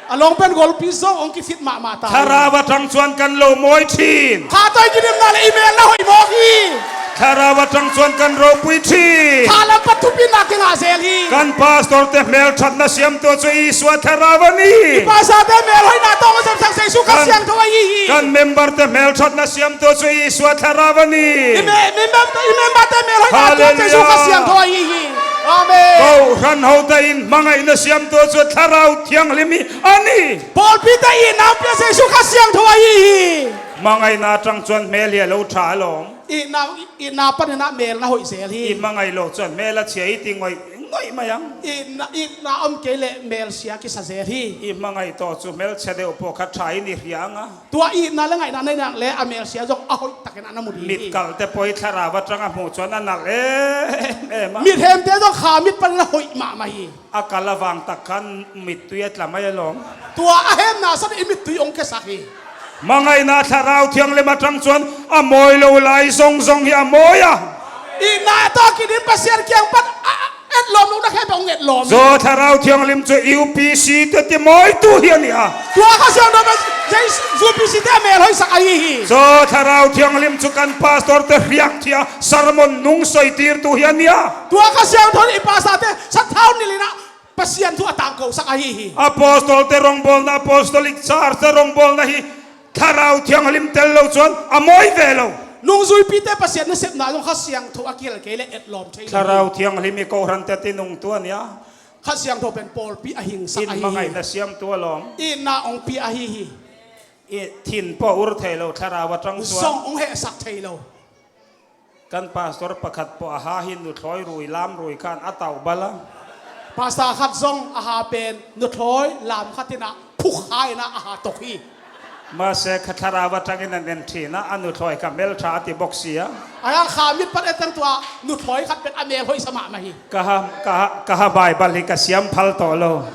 A long pen golpi zawng hong kifit mahmah ta. Thlarau aṭang chuan kan lo mawi ṭhin. Kha tawi kidimna le i melna hoih mawk hi. Thlarau aṭang chuan kan ropui ṭhin. Kha lam pat thupina kingah zel hi. Kan pastor te hmelṭhatna siamtu chu Isua Thlarau a ni. I pastor te melhoihna tawng a zepsak Jesu Kha siangtho ahi hi. Kan member te hmelṭhatna siamtu chu Isua Thlarau a ni. I me-, i mem-, i member te melhoihna tawng Jesu Kha siangtho ahi hi. Amen. Kohhran hote in hmangaihna siamtu chu Thlarau Thianghlim hi a ni. Pawlpi te itna pia Jesu Kha siangtho ahi hi. Hmangaihna aṭang chuan hmel hi a lo ṭha alawm. Itna, itna panin a melna hoih zel hi. I hmangaih lo chuan hmel a chhia i ti ngawih ngawih mai ang. Itna, itna awm kei leh melsia kisa zel hi. I hmangaih tawh chu hmelchhe deuh pawh kha ṭha i ni hria ang a. Tua itna le ngaihna nei nak le a melsia zawng a hoih takin a na mu ding hi. Mitkalhte pawh hi Thlarau aṭanga hmuh chuan a nalh em em a. Mithemte zawng kha mit panin a hoih mahmah hi. A kal avang tak khan mittui a tla mai alawm. Tua a hemna san i mittui hong kesak hi. Hmangaihna Thlarau Thianghlim aṭang chuan a mawi lo lai zawng zawng hi a mawi a. Itna tawh kidin Pasian kiang pan a, a, etlawm lohna khempeuh hong etlawm hi. Chu Thlarau Thianghlim chu U P C te ti mawitu hi a ni a. Tua kha siangtho pen Jesu U P C te a melhoihsak ahi hi. Chu Thlarau Thianghlim chu kan pastor te hriak thia sermon nung sawi tirtu hi a ni a. Tua kha siangtho i pastor te sathau nilh ina Pasian thu a tangkosak ahi hi. Apostol te rawngbawlna, apostolic church te rawngbawlna hi Thlarau Thianghlim tel lo chuan a mawi ve lo. Nungzuipite Pasian nasepna zawng Kha Siangtho a kihel kei leh etlawm thei lo hi. Thlarau Thianghlim hi kohran te ti nungtu a nia. Kha Siangtho pen pawlpi a hingsak ahi hi. In hmangaihna siamtu alawm. Itna hong pia ahi hi. I thin pawh ur thei lo Thlarau aṭang chuan. Zawng hong hehsak thei lo. Kan pastor pakhat pawh a ha hi nuthlawi rui lam rui khan a tauh bal a. Pastor khat zawng a ha pen nuthlawi lam khat ina phuk ha ina a ha tawk hi. Mahse kha Thlarau aṭangin an en ṭhin a, a nuthlawi kha hmel ṭha a ti bawk si a. A hian kha mit pan etang tua nuthlawi khat pen a mel hoihsa mahmah hi. Ka ha, ka ha, ka ha bai bal hi ka siam phal tawh lo.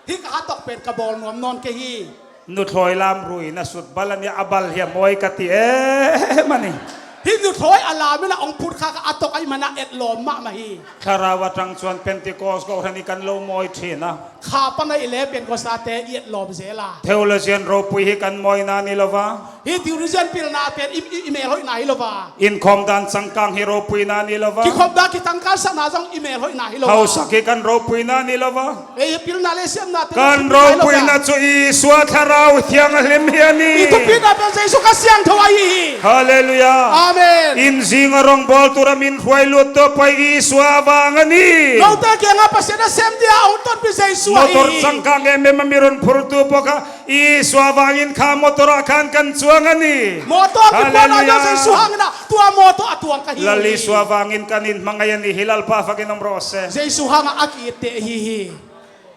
Hi ka ha tawk pen ka bawl nuam nawn kei hi. Nuthlawi lam ruina sut bal a nia, a bal hi a mawi ka ti em a ni. Hi nuthlawi a lam ina hong phut kha kha a tawk ahih mana etlawm mahmah hi. Thlarau aṭang chuan Pentecost kohran hi kan lo mawi ṭhin a. Kha pan a i le Pentecost te i etlawm zel a. Theologian ropui hi kan mawina a ni lo va. Hi theologian pilna pen i, i, i melhoihna hi lo va. Inkhawm dan changkang hi ropuina a ni lo va. Kikhawm dan kitangkansakna zawng i melhoihna hi lo va. Hausak hi kan ropuina a ni lo va. Ei, pilna le siamna te kan ropuina chu Isua Thlarau Thianghlim hi a ni. I thupina pen Jesu Kha Siangtho ahi hi. Halleluiah. Amen. In zinga rawngbawltu ram in hruai lut tu pawh Isua vang a ni. Note kianga Pasian a sem dia hong tonpih Jesu ahi hi. Motor changkang em em a mi rawn phurtu pawh kha Isua vangin kha motorah khan kan chuang a ni. Motor kipuahna Jesu hangin a tua motor a tuang ka hi. Lal Isua vangin kan inhmangaih a ni hi, Lalpa fakin awm rawh se. Jesu hangah a ki-it teh hi hi.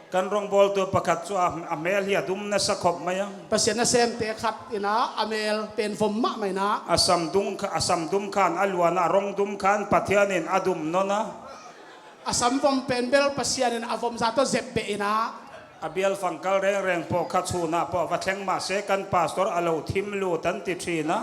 Kan rawngbawltu pakhat chu a, a hmel hi a dum nasa khawp mai a. Pasian nasemte khat ina a mel pen vom mahmah ina. A sam dung kha, a sam dum khan a luana a rawng dum khan Pathianin a dum nawn a. A sam vom pen bel Pasianin a vom za tawh zep beh ina. A bial fangkal rengreng pawh kha chhunah pawh a va thleng mahse kan pastor a lo thim lut an ti ṭhin a.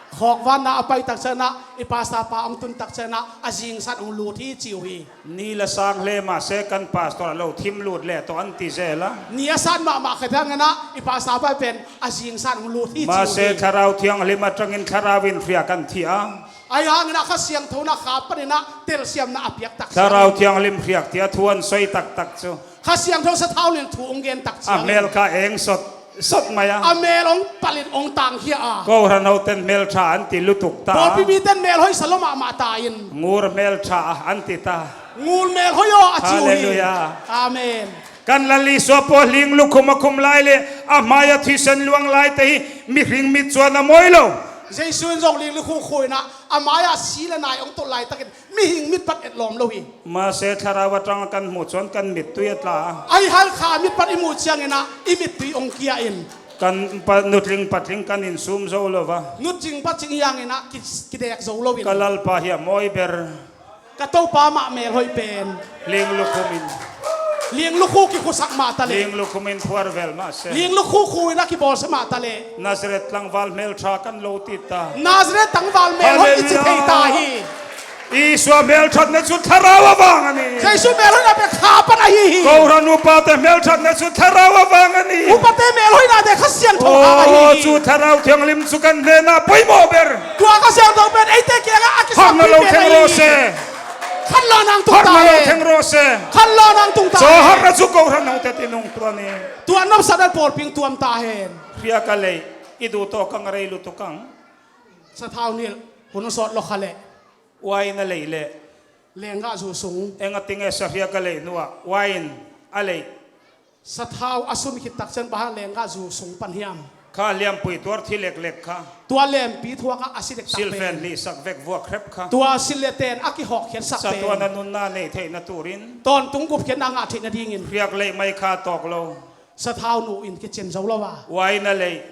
Khawkvanna a pai tak chianah i pastor pa hong tun tak chianah a zingsan hong lut hi ci uh hi. Ni la sang hle mahse kan pastor a lo thim lut leh tawh an ti zel a. Ni a san mahmah khat hangin ah i pastor pa pen a zingsan hong lut hi ci uh hi. Mahse Thlarau Thianghlim aṭangin Thlarau in hriak an thi a. Ahi hangin ah Kha Siangtho in ah kha panin ah telsiamna a piak tak ciang. Thlarau Thianghlim hriak tia thu an sawi taktak chu. Kha Siangtho sathau nen thu hong gen tak ciang. A hmel kha eng sawt. sot mai a. A mel hong palin hong tangkhia a. Kohran hoten hmeltha an ti lutuk ta. Pawlpi miten mel hoih sa lo mahmah ta in. Ngur hmeltha an ti ta. Ngul mel hoih aw a ci uh hi. Halleluiah. Amen. Kan Lal Isua pawl ling lukhum a khum lai le a hmai-a thisen luang laite hi mihring mitcuan a mawi lo. Jesu in zong ling lukhum khuinah a mai-ah si le nai hong tolh laitakin mihing mitpat etlawm lo hi. Mase thlarau a tangah kan hmuh cuan kan mittui a tla. Ahi hang kha mitpat i muh cianginah i mittui hong kia in. Kan pa, nutling patling kan insum zo lo va. Nutling patling hianginah ki, kidek zo lo in. Ka Lalpa hi a mawi ber. Ka Topa mah mel hoih pen. Ling lukhum in. Ling lukhu kikhusak mah ta le. Ling lukhum in phuar vel mah se. Ling lukhu khuinah kibawlsia mah ta le. Nazareth tlangval hmeltha kan lo ti ta. Nazareth tlangval mel hoih i ci thei ta hi. Halleluiah. Isua hmelthatna cu thlarau a vang a ni. Jesu mel hoihna pen kha pan ahi hi. Kohran upate hmelthatna cu thlarau a vang a ni. Upate mel hoihnate Kha Siangtho a ahi hi. Aw, cu Thlarau Thianghlim cu kan hnenah poimawh ber. Tua Kha Siangtho pen eite kiangah a kisam lo theng rawh se. Khan lo nang tung ta hen. Khan lo theng rawh se. Khan lo nang tung ta hen. Cawharna cu kohran hong tet in hong tuan in. Tua nopsakna pawlpi hong tuam ta hen. Hriak a lei, i duh tawh kang a rei lutuk ang. Sathau nilh hun a sawt lo kha leh. Uain a lei leh. Lenggahzu sung. Eng a ting e sa hriak a lei hnuah uain a lei. Sathau a sun khit tak ciang bang hang lenggahzu sung pan hiam? Kha liampui tuar thi leklek kha. Tua lempi thuakah a si dektak pen. Silfen hlihsak vek vuak hrep kha. Tua silh le ten a kihawkkhiatsak pen. Sa tuan a nunna nei theihna turin. Tawntung gupkhiatna ngah theihna dingin. Hriak leih mai kha tawk lo. Sathau nu in kicin zo lo a. Uain a lei.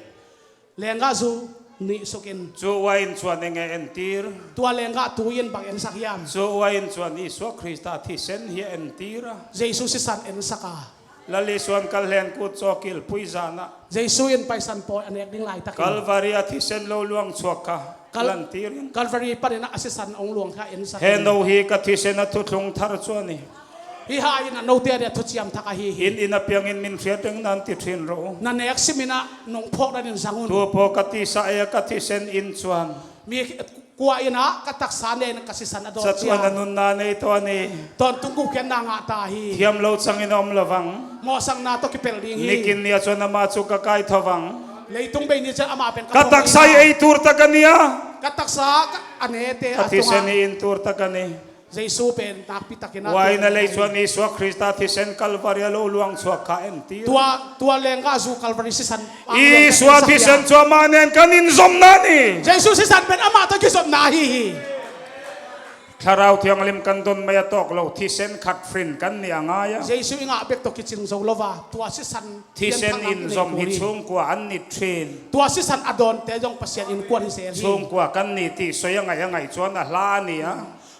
Lenggahzu nih sukin. Cu uain cuan eng e entir? Tua lenggah tui in bang ensak hiam? Cu uain cuan Isua Krista thisen hi a entir a. Jesu sisan ensak a. Lal Isua in Kalhlen kut cawkil pui zanah. Jesu in Paisan pawi a nek ding laitakin. Kalvari a thisen lo luang chuak kha. Kal-, lantir in. Kalvari panin a sisan hong luang kha ensak. He no hi ka thisen a thuthlung thar cuan hi. Hi hai in a note a dia thuciam thak ahi hi. Inn inn a piangin min hriat ding nan ti ṭhin ro. Na nek simin ah nong phawk danin zang un. Tupaw ka tisa e ka thisen inn cuan. Mi kua in ah ka taksa nen ka sisan a dawn ciang. Sa tuan a nunna nei tuan hi. Tawntung gupkhiatna ngah ta hi. Thiam lo cangin a om lo vang. Mawhsakna tawh kipelh ding hi. Nikin ni a cuan amah cu ka kaitho vang. Leitung bei ni ciang amah pen ka thong hi. Ka taksa hi ei tur tak a ni a. Ka taksa ka a nete a tungah. Ka thisen hi in tur tak a ni. Jesu pen nakpi takin a. Uain a lei cuan Isua Krista thisen Kalvari a lo luang chuak kha entir. Tua, tua lenggahzu Kalvari sisan. Isua thisen cu amah nen kan in zomna ni. Jesu sisan pen amah tawh kizomna ahi hi. Thlarau Thianghlim kan don mai a tawk lo thisen khat frin kan nih a ngai a. Jesu i ngah bek tawh kicing zo lo va tua sisan. Thisen in zom hi chungkua an ni ṭhin. Tua sisan a dawnte zong Pasian innkuan hi zel hi. Chungkua kan ni ti soi a ngaih a ngaih cuan a hla a ni a.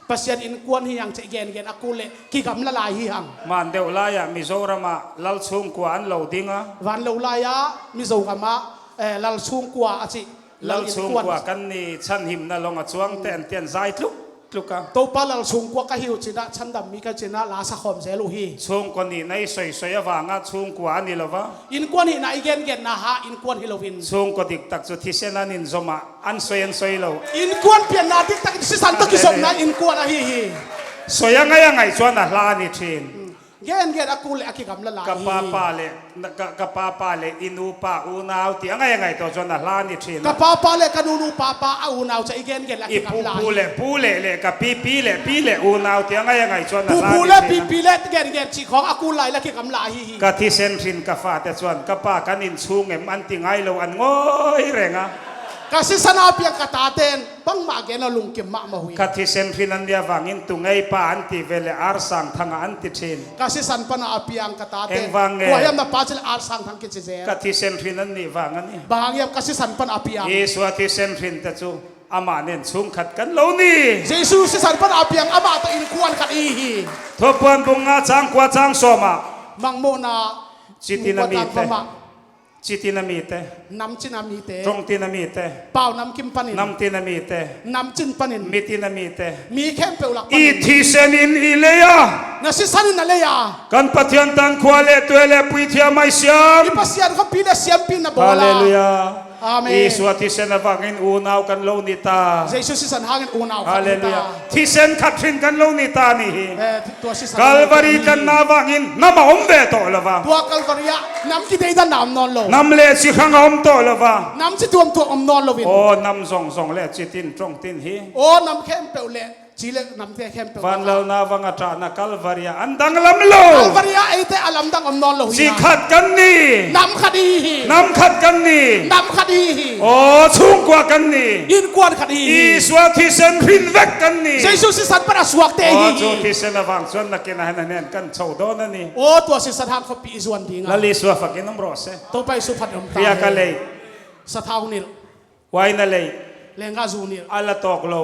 Pasian innkuan hi hang cih gengen a kul leh kigamla lai hi hang. Man deuh lai-ah Mizoram ah lal chungkua an lo ding a. Van lo lai-ah Mizoram ah, eh, lal chungkua a cih lal innkuan. Lal chungkua kan ni chanhimna lawng a cuang ten tian zai tluk tluk a. Topa lal chungkua ka hi uh cinah chandam mi ka cinah la sakhawm zel uh hi. Chungkua nihna i soisoi avangah chungkua a ni lo va. Innkuan hihna i gengenna ha innkuan hi loin. Chungkua diktak cu thisen an in zom ah an soi an soi lo. Innkuan pianna diktakin sisan tawh kizomna innkuan ahi hi. Soi a ngaih a ngaih cuan a hla a ni ṭhin. Gengen a kul le a kigamla lai hi. Ka papa le, ka, ka papa le i nupa unau ti a ngaih a ngaih tawh cuan a hla a ni ṭhin. Ka papa le ka nunu papa a unau ca i gengen le a kigamla hi. I pupu le pu le le ka pipi le pi le unau ti a ngaih a ngaih cuan a hla a ni ṭhin. Pupu le pipi le gengen cih khawng a kul lai le a kigamla ahi hi. Ka thisen hrin ka fate cuan ka pa kan in chung em an ti ngai lo an ngawi reng a. Ka sisan a piang ka taten bangmah gen lo lungkim mahmah uh hi. Ka thisen hrin an nia vangin tu ngei pa an ti ve le arsang thanga an ti ṭhin. Ka sisan pana a piang ka taten. Eng vang nge? Kua hiam na pa cil arsang thang kici zel. Ka thisen hrin an nih vang a ni. Bang hang hiam ka sisan pana a piang. Isua thisen hrin te cu amah nen chungkhat kan lo ni. Jesu sisan pana a piang amah tawh innkuan khat i hi. Thupuan bung nga cang kua cang sawm ah. Mangmuhna. Citi na mi te. Citi na mite. Nam cina mite. Ṭong tina mite. Pau nam kim panin. Nam tina mite. Nam cin panin. Mi tina mite. Mi khempeuh lak panin. I thisen in i lei a. Na sisan in na lei a. Kan Pathian tan khua le tuai le puithiam mai siam. I Pasian khuapi le siampi na bawl a. Halleluiah. Amen. Isua thisen a vangin unau kan lo ni ta. Jesu sisan hangin unau kan ni ta. Halleluiah. Thisen khat hrin kan lo ni ta ni hi. Eh, tua sisan Kalvari hangin tlanna vangin nam a om ve tawh lo va. Tua Kalvari ah nam kideidanna om nawn lo. Nam le ci hrang a om tawh lo va. Nam ci tuamtuam om nawn lo in. Aw, nam zongzong le ci tin ṭong tin hi. Aw, nam khempeuh le ci le namte khempeuh. Vanlalna vang a ṭahna Kalvari ah an danglam lo. Kalvari ah eite a lamdang om nawn lo hi. Ci khat kan ni. Nam khat i hi hi. Nam khat kan ni. Nam khat i hi hi. Aw, chhungkua kan ni. Innkuan khat i hi hi. Isua thisen hrin vek kan ni. Jesu sisan pan a suakte i hi hi. Aw, cu thisen a vang chuan nakin a hen a hnen kan chho dawn a ni. Aw, tua sisan hang khawpih i zuan ding a. Lal Isua fakin awm rawh se. Topa Isu phat awm ta. Riak a lei. Sathau nilh. Wine a lei. Lenggah zu nilh. A la tawk lo.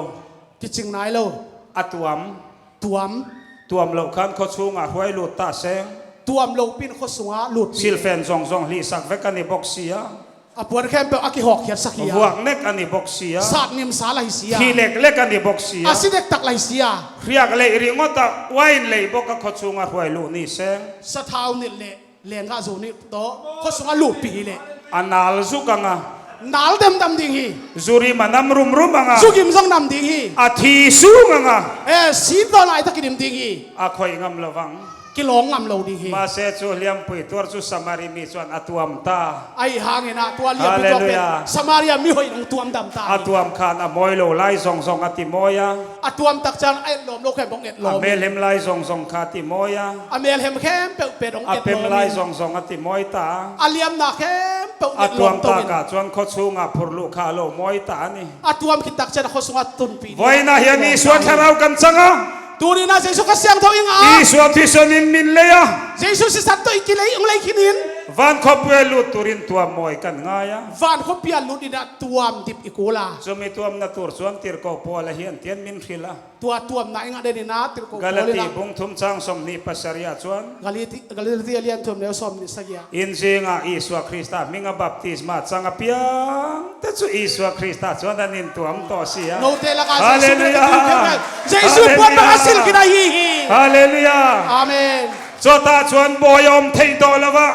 Kicing nai lo. A tuam. Tuam. Tuam lo khan khaw chhungah hruai lut ta seng. Tuam lo pin khaw sungah lut pi. Silfen zongzong hlihsak vek a ni bawk si a. A puan khempeuh a kihawkkhiatsak hi a. Vuak nek a ni bawk si a. Sat nimsa la hi si a. Thi leklek a ni bawk si a. A si dektak la hi si a. Riak leih ringawt a wine leih bawk a khaw chhungah hruai luh ni seng. Sathau nilh leh. Lenggah zu nih tawh khaw sungah lutpih hi leh. A nal zuk ang a. Nal demdam ding hi. Zu rim a nam rumrum ang a. Zu gim zong nam ding hi. A thi sung ang a. Eh, sip dawn lai tak i dim ding hi. A khoih ngam lo vang. Kilawng ngam lo ding hi. Mahse cu liampui tuar cu Samari mi chuan a tuam ta. Ahi hangin ah tua liampui tuar pen Samaria mi hoih in hong tuam dam ta. A tuam khan a mawi lo lai zongzong a ti mawi a. A tuam tak chuan a etlawm lo khempeuh hong etlawm. A melhem lai zongzong kha a ti mawi a. A melhem khempeuh pen hong etlawm in. A pem lai zongzong a ti mawi ta. A liamna khempeuh hong etlawm to in. A tuam takah chuan khaw chhungah phurh luh kha a lo mawi ta a ni. A tuam khit tak chuan a khaw sungah tunpih ding. Vawiinah hian Isua thlarau kan chang a. Tuninah Jesu Kha Siangtho i ngah a. Isua thisen in min lei a. Jesu sisan tawh i kilei hong lei khin in. Van khawpui a lut turin tuam mawi kan ngai a. Van khawpui a lut inah tuam dip i kul a. Chumi tuamna tur chuan tirhkoh Paula hian tian min hrilh a. Tua tuamna i ngah den inah tirhkoh Paula. Galati bung thum chang sawmhnih pasarih ah chuan. Galati, Galati a lian thum neu sawmhnih sagih ah. In zingah Isua Krista hminga baptisma chang a piangte chu Isua Krista chuan an intuam tawh si a. Note lakah Jesu min a kituih kher ngai. Halleluiah. Jesu puan bang a silh khin a hi hi. Halleluiah. Amen. Chuatah chuan bawi a awm theih tawh lo va.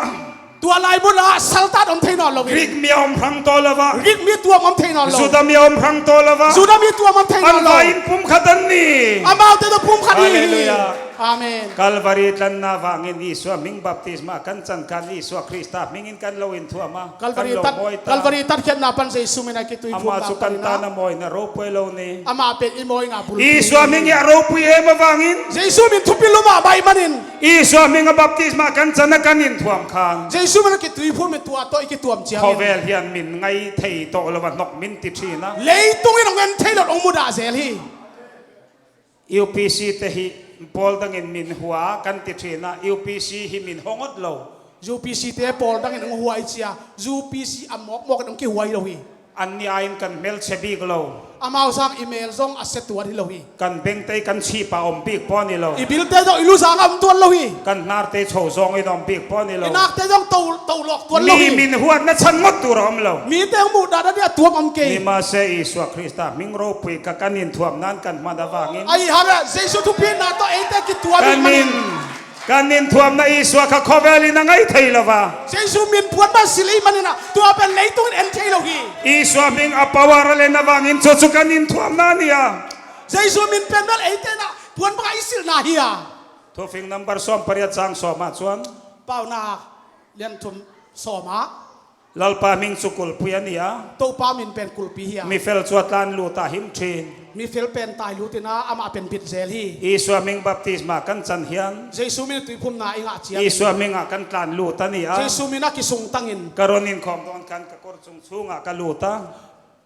Tua lai munah saltat awm thei nawn lo hi. Greek mi a awm hrang tawh lo va. Greek mi tuam awm thei nawn lo. Juda mi a awm hrang tawh lo va. Juda mi tuam awm thei nawn lo. An vai in pumkhat an ni. Amaute tawh pumkhat hi hi. Halleluiah. Amen. Kalvari tlanna vangin Isua hming baptisma kan chan khan Isua Krista hmingin kan lo inthuam a, kan lo mawi ta. Kalvari tatkhiatna pan Jesu min a kituiphum amah chu kan tana mawina ropui lo ni. Amah pen i mawina bulpi. Isua hming hi a ropui em avangin. Jesu min thupi lum a baih manin. Isua hming a baptisma kan chan a kan inthuam khan. Jesu min a kituiphum in tua tawh i kituam ciangin. Khawvel hian min ngai thei tawh lo a hnawk min ti ṭhin a. Leitungin hong en thei lo hong mudah zel hi. U P C te hi pawl dangin min hua kan ti ṭhin a, U P C hi min hua ngawt lo. U P C te pawl dangin hong hua i cia, U P C a mawkmawkin hong kihua hi lo hi. An nih aiin kan hmelchhe bik lo. Amau sang i mel zong a se tuan hi lo hi. Kan bengte kan chhip a awm bik pawh a ni lo. I bilte zong i luzang a awm tuan lo hi. Kan hnarte chho zawngin a awm bik pawh a ni lo. I nakte zong to, to lawk tuan lo hi. Mi min huatna chhan ngawt tur a awm lo. Mite hong muhdan a nih a tuam awm kei. Nimahse Isua Krista hming ropui kha kan inthuam nan kan hman avangin. Ahi hangah Jesu thupitna tawh eite kituam kan in manin. Kan inthuamna Isua kha khawvelin a ngai thei lo va. Jesu min puan bang silh i manin ah tua pen leitungin en thei lo hi. Isua hming a power a len avangin chu chu kan inthuamna a ni a. Jesu min pen bel eite in ah puan bangah i silhna hi a. Thufing number sawm pariat chang sawmah chuan. Paunak lian thum sawmah. Lalpa hming chu kulhpui a ni a. Topa min pen kulhpui hi a. Mi fel chu a tlan lut a him ṭhin. Mi fel pen tai lut in ah amah pen bit zel hi. Isua hming baptisma kan chan hian. Jesu min tuiphumna i ngah ciang. Isua hmingah kan tlan lut a ni a. Jesu min a kisungtangin. Ka rawn inkhawm dawn khan ka kawr chung chhungah ka lut a.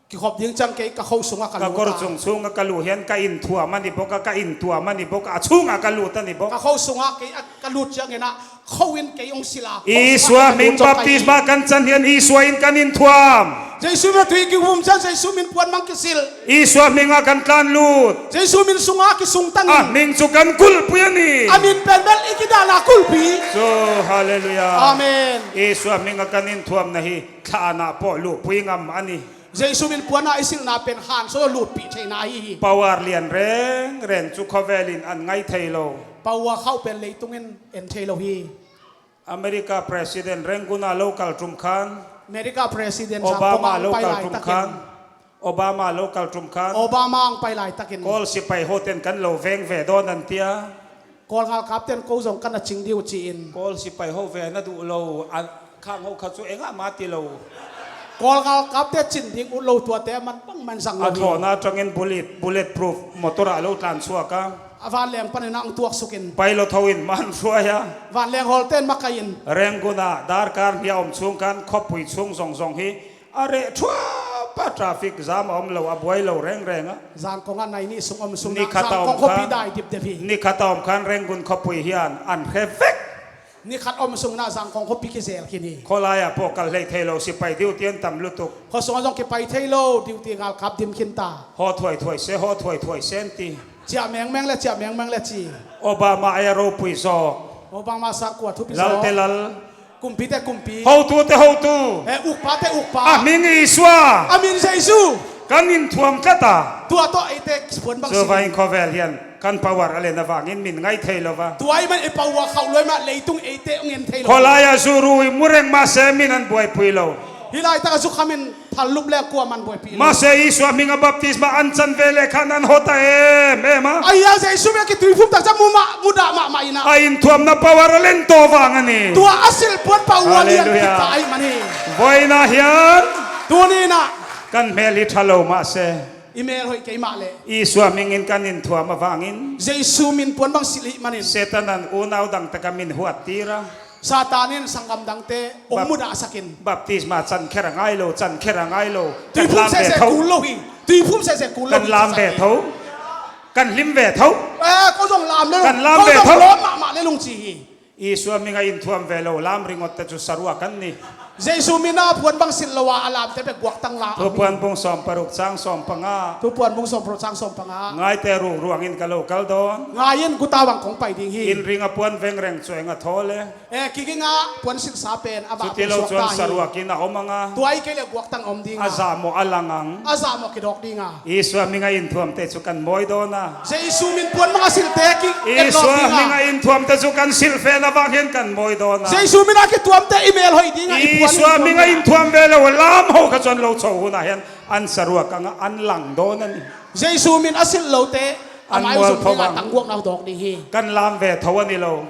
Kikhop ding ciang kei ka kho sungah ka lut a. Ka kawr chung chhungah ka luh hian ka inthuam a ni bawk a, ka intuam a ni bawk a, a chhungah ka lut a ni bawk. Ka kho sungah kei a ka lut ciangin ah kho in kei hong silh a. Isua hming baptisma kan chan hian Isua in kan inthuam. Jesu min a tui kihum ciang Jesu min puan mang kisilh. Isua hmingah kan tlan lut. Jesu min sungah kisungtangin. A hming chu kan kulhpui a ni. A min pen bel i kidahna kulhpui. Chu, halleluiah. Amen. Isua hmingah kan inthuamna hi thlanah pawh luhpui ngam a ni. Jesu min puana i silhna pen han saw lutpih theihna ahi hi. Power lian reng reng chu khawvelin an ngai thei lo. Power khauh pen leitungin en thei lo hi. America President Reagan-a lo kal ṭum khan. America President Zangkong ah hong pai laitakin, Obama lo kal tum khan, Obama hong pai laitakin, Kawl sipai hoten kan lo veng ve dawn an tia. Kawl galkapten ko zong kan a cing ding uh ci-in. Kawl sipai ho ve na duh lo, a khang ho khat cu engah mah ti lo. Kawl galkapte cin ding ut lo, tuate a man bangmah in zang lo hi. A thlawhna aṭangin bullet, bullet proof motor ah lo tlan suak a. A vanleng panin ah hong tuaksuk in. Pilot ho in mah an hruai a. Vanleng hawlte in makaih in. Rangoon ah darkar hnih a om chung khan khuapui chung zongzong hi a reh thuap a, traffic jam a om lo, a buai lo rengreng a. Zangkong ah nai nih sung om sung, ni khat a om khan, Zangkong khuapi dai dipdep hi. Ni khat a om khan Rangoon khuapui hian an hre vek. Ni khat om sungin ah Zangkong khuapi kizel khin hi. Khawlai ah pawh kal hlei thei lo, sipai duty an tam lutuk. Khuasung ah zong kipai thei lo, duty galkap dim khin ta. Haw thuaithuai se, haw thuaithuai se an ti. Ciah mengmeng le, ciah mengmeng le ci. Obama a ropui zawk. Obama sa kua thupi zawk. Lalte lal. Kumpite kumpi. Hotute hotu. Eh, ukpate ukpa. A hming Isua. A min Jesu. Kan inthuam tlat a. Tua tawh eite puan bang si. Suvai khawvel hian kan power a len avangin min ngai thei lo va. Tua ahih man i power khauh luai mah leitung eite hong en thei lo. Khawlai ah zuru i mu reng mah se min an buaipui lo. Hih laitak a zukhamin Thal lup le kuaman buaipi lo. Mahse, Isua hminga baptisma an can ve leh khan an hawt a em em a. Ahi hang Jesu hminga kituiphum tak ciang mu mah, mudah mahmah in ah. A inthuamna power a len tawh vang a ni. Tua a silh puan pah uh a lian khit ta ahih man hi. Hallelujah. Vawiinah hian. Tuni in ah. Kan hmel hi ṭha lo mah se. I mel hoih kei mah leh. Isua hmingin kan inthuam avangin. Jesu min puan bang silh ahih manin. Satan an unau dangte kan min huattir a. Satan in sanggam dangte hong mudahsak in. Baptisma can kher a ngai lo, can kher a ngai lo. Tuiphum sese kul lo hi. Tuiphum sese kul lo hi. Kan lam ve tho. Kan hlim ve tho. Eh, ko zong lam le lung. Kan lam ve tho. Ko zong lawm mahmah le lung ci hi. Isua hminga inthuam ve lo lam ringawtte cu saruak an ni. Jesu mina puan bang silh lo a, a lamte bek guaktang la. Thupuan bung sawm paruk chang sawm panga. Thupuan bung sawm paruk chang sawm panga. Ngaite rukruangin ka lo kal dawn. Ngai in, guta bang kong pai ding hi. In ringa puan veng reng cueng a thaw le. Eh, kigingah puan silhsa pen a vah. Cuti lo chuan saruakin a om ang a. Tua i kei le guaktang om ding a. A zahmawh a lang ang. A zahmawh kidawk ding a. Isua hminga inthuamte chu kan mawi dawn a. Jesu min puan banga silhte ki etlawm ding a. Isua hminga inthuamte chu kan silh fen avang hian kan mawi dawn a. Jesu mina kituamte i mel hoih ding a, i puan Isua hminga inthuam ve lo lam ho kha chuan lo chho hunah hian an saruak ang a, an lang dawn a ni. Jesu min a silh lote a mai zung ding a, tangguakna dawk ding hi. Kan lam ve tho a ni lo.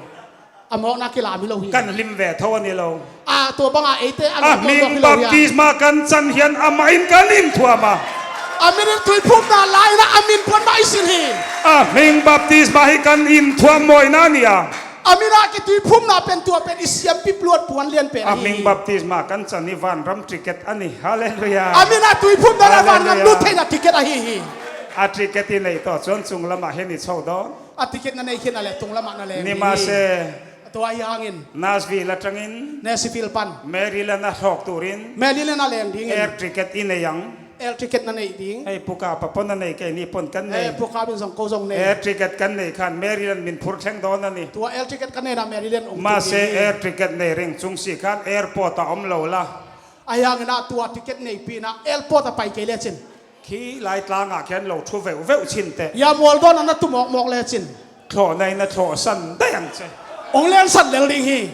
A mawkna kilam hi lo hi. Kan hlim ve tho a ni lo. A, tua banga eite a lo tawh tawh hi lo hi a. A hming baptisma kan can hian amahin kan inthuam a. A min in tuiphumna la-in a min puan mah i silh hi. A hming baptisma hi kan inthuam mawina a ni a. A mina kituiphumna pen tua pen i siampi pluat puan lian pen a hi. A hming baptisma kan can hi vanram ticket a ni. Hallelujah. A mina tuiphumna le vanram lut theihna ticket ahi hi. A ticket i neih tawh chuan chung lamah hian i chho dawn. A ticket na nei khin a le tung lamah na leng ding hi. Ni mahse, tua hi hangin Nashville aṭangin, Nashville pan, Maryland a thlawk turin, Maryland a leng dingin air ticket i nei ang. Air ticket na neih ding. Hei, Pu Kapa pawh na nei, keini pawn kan nei. Eh, Pu Kap in zong ko zong nei. Air ticket kan neih khan Maryland min phur thleng dawn a ni. Tua air ticket kan neihna Maryland hong tung ding hi. Mahse, air ticket nei reng chung si khan airport a awm lo la. Ahi hangin ah tua ticket neihpihna airport a pai kei lecin. Khi lai tlangah khian lo thu veuh veuh chhin teh. Ia mual dawn a na tu mawk mawk lecin. Thlawhna in a thlawhsan daih ang che. Hong lensan lel ding hi.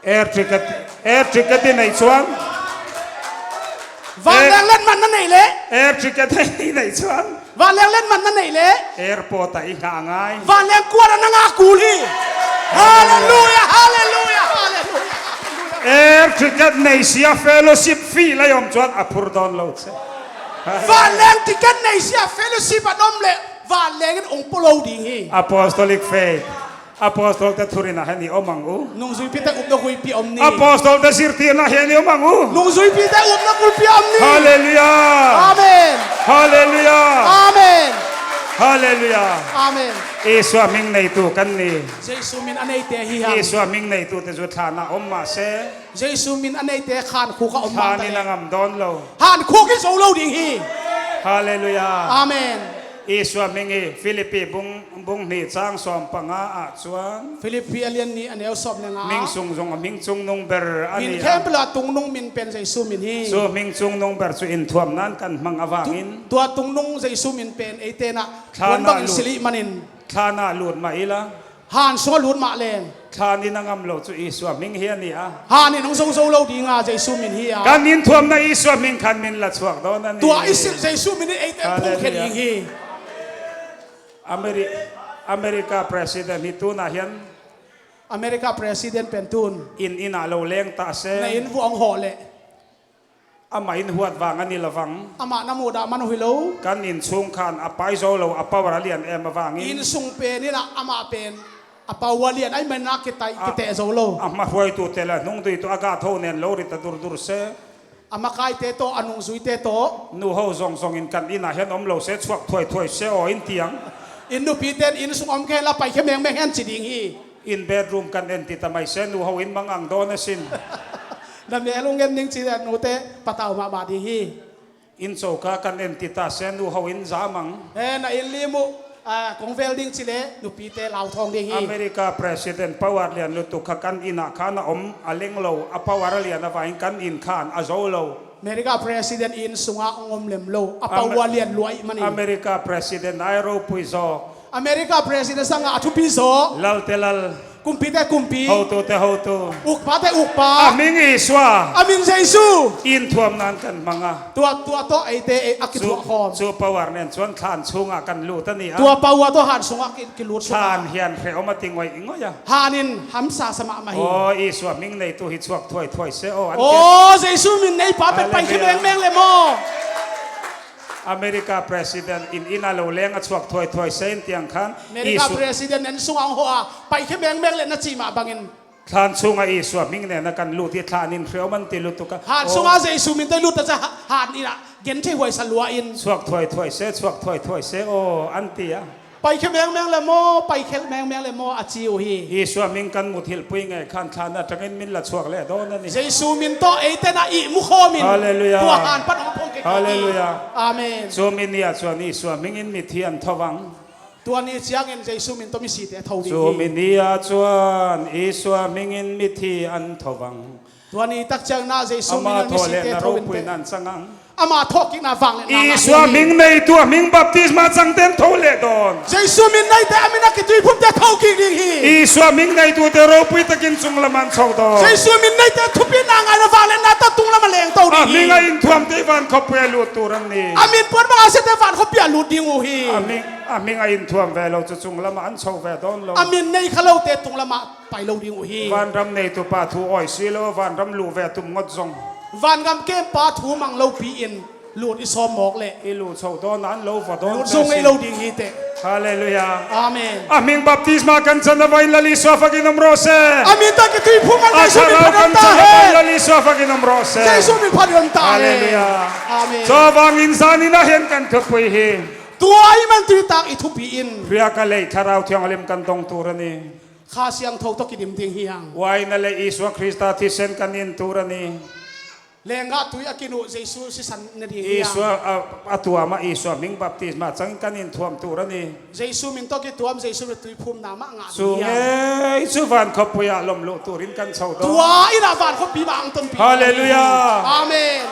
Air ticket, air ticket i neih chuan. Vanleng letmat na neih leh. Air ticket i neih chuan. Vanleng letmat na neih leh. Airport ah i nghah a ngai. Vanleng kuat a na ngah kul hi. Hallelujah, hallelujah, hallelujah. Air ticket nei sia fellowship fee lai awm chuan a phur dawn lo che. Vanleng ticket nei sia fellowship an awm leh vanleng in hong pawh lo ding hi. Apostolic faith. Apostolte thurinah hian i awm ang u. Nungzuipite upna kulpi a awm ni. Apostolte zirtirnah hian i awm ang u. Nungzuipite upna kulpi a awm ni. Hallelujah. Amen. Hallelujah. Amen. Hallelujah. Amen. Isua hming neitu kan ni. Jesu min a neite hi hang. Isua hming neitute chu thlana awm mah se. Jesu min a neite khankhuk a awm mah ta le. Thlanin a ngam dawn lo. Khankhuk hi zo lo ding hi. Hallelujah. Amen. Isua hming hi Philippi bung, bung hnih chang sawm panga ah chuan. Philippi a lian nih a neu sawm le nga. Hming sung zong a hming chungnung ber a ni a. Min khempeuh a tungnung min pen Jesu min hi. Chu hming chungnung ber chu inthuam nan kan hmang avangin. Tu-, tua tungnung Jesu min pen eite nah puan bangin silh ih manin. Thlana lut mah ila. Han sungah lut mah leng. Thlan in a ngam lo cu Isua hming hi a ni a. Han in hong zo zo lo ding a, Jesu min hi a. Kan in thuamna Isua hming khan min la chuak dawn a ni. Tua i silh Jesu min in eite phungkhia ding hi. Ameri-, America President hi tunah hian. America President pen tun. Inn, inn ah lo leng ta se. Na inn vuah hong hawh leh. Amah in huat vang a ni lo vang. Amah na muhdah man uh hi lo. Kan inn chung khan a pai zo lo, a power a lian em avangin. Inn sung pen in ah amah pen a power lian ahih manin a kitai, a, kiteh zo lo. A hmahruaitute le a nungduitu a gat ho nen lo rit a durdur se. A makaite tawh, a nungzuite tawh. Nu ho zong zong in kan inn ah hian awm lo se, chhuak thuai thuai se aw in tiang. Inn nupite in inn sung awm khe la, paikhia meng meng hen ci ding hi. In bedroom kan en ti ta mai se, nu ho in mangang dawn a sin. Na mel hong en ning ci le nute patau mahmah ding hi. Inn choka kan en ti ta se, nu ho in za mang. Eh, na inn lim uh, ah, kong vel ding ci le nupite lau thawng ding hi. America President power lian lutuk kha kan inn ah khan a awm a leng lo, a power a lian avangin kan inn khan a zo lo. America President inn sungah hong awm lem lo, a power lian luai mani. America President ai ropui zaw. America President sangah a thupi zaw. Lalte lal. Kumpite kumpi. Hotute hotu. Ukpate ukpa. A hming Isua. A min Jesu. In thuam nan kan hmang a. Tua, tua tawh eite ei a kithuah khawm. Chu, chu power nen chuan thlan chungah kan lut a ni a. Tua power tawh han sungah ki, kilut sungah. Thlan hian hre awm a ti ngoi ngoi a. Han in hamsa sa mahmah hi. Aw, Isua hming neitu hi chhuak thuai thuai se aw, an ti. Aw, Jesu min nei pa pen pai khe meng meng le maw? America President in inn a lo leng a chhuak thuai thuai se in tiang khan. America President nen sungah hong hawh a, pai khe meng meng le na cih mah bangin. Thlan chungah Isua hming nena kan lut hi, thlan in hre awm an ti lutuk a. Han sungah Jesu min tawh i lut ta cha, han in ah gen thei huai sa lua in. Chhuak thuai thuai se, chhuak thuai thuai se aw, an ti a. Pai khe meng meng le maw, pai khe meng meng le maw a ci uh hi. Isua hming kan mut hilhpui ngei khan thlan aṭangin min la chhuak leh dawn a ni. Jesu min tawh eite na ihmu khawm in. Halleluiah. Tua han pan hong phawng kik hi. Halleluiah. Amen. Chu min ni ah chuan Isua hmingin mithi an tho vang. Tua ni chiangin Jesu min tawh misite a tho ding hi. Chu min ni ah chuan Isua hmingin mithi an tho vang. Tua ni tak ciangin ah Jesu min in misite a tho in te. Ama thawhkikna vangliatna ngah ding hi. Isua hming neitu a hming baptisma changte an tho leh dawn. Jesu min neite a min a kituiphumte a tho kik ding hi. Isua hming neitute ropui takin chunglam an chho dawn. Jesu min neite thupina ngaihna vangliatna tawh tunglam a leng to ding hi. A hming a inthuamte i van khawpui a lut tur an ni. A min puan banga siate van khawpui a lut ding uh hi. A hming, a hming a inthuam ve lo chu chunglamah an chho ve dawn lo. A min nei kha lote tunglamah pai lo ding uh hi. Vanram neitu pa thu awi si lo, vanram luh ve tum ngawt zong. Vangam kempa thu mang lo pi in lut i sawm mawk leh. I luh chho dawn an lo va dawn. Lut zo ngei lo ding hi teh. Halleluiah. Amen. A hming baptisma kan chan a vain Lal Isua fakin awm rawh se. A min tawh kituiphum kan Jesu min phat kan chan a vain Lal Isua fakin awm rawh se. Jesu min phat ta hen. Halleluiah. Amen. Chuvangin zanin ah hian kan thupui hi. Tua i man tui tak i thupi in. Riak a lei Thlarau Thianghlim kan dong tur a ni. Kha Siangtho tawh kidim ding hi hang. Uaina leh Isua Krista thisen kan in tur a ni. Lenggah tui a kinuh Jesu sisan na ding hi hang. Isua a, a tuam a Isua hming baptisma changin kan in thuam tur a ni. Jesu min tawh kituam, Jesu min tuiphumna mah ngah ding hi hang. Chu ngei chu van khawpui ah lawm luh turin kan chho dawn. Tua in ah van khawpui mah ang tonpih. Halleluiah. Amen.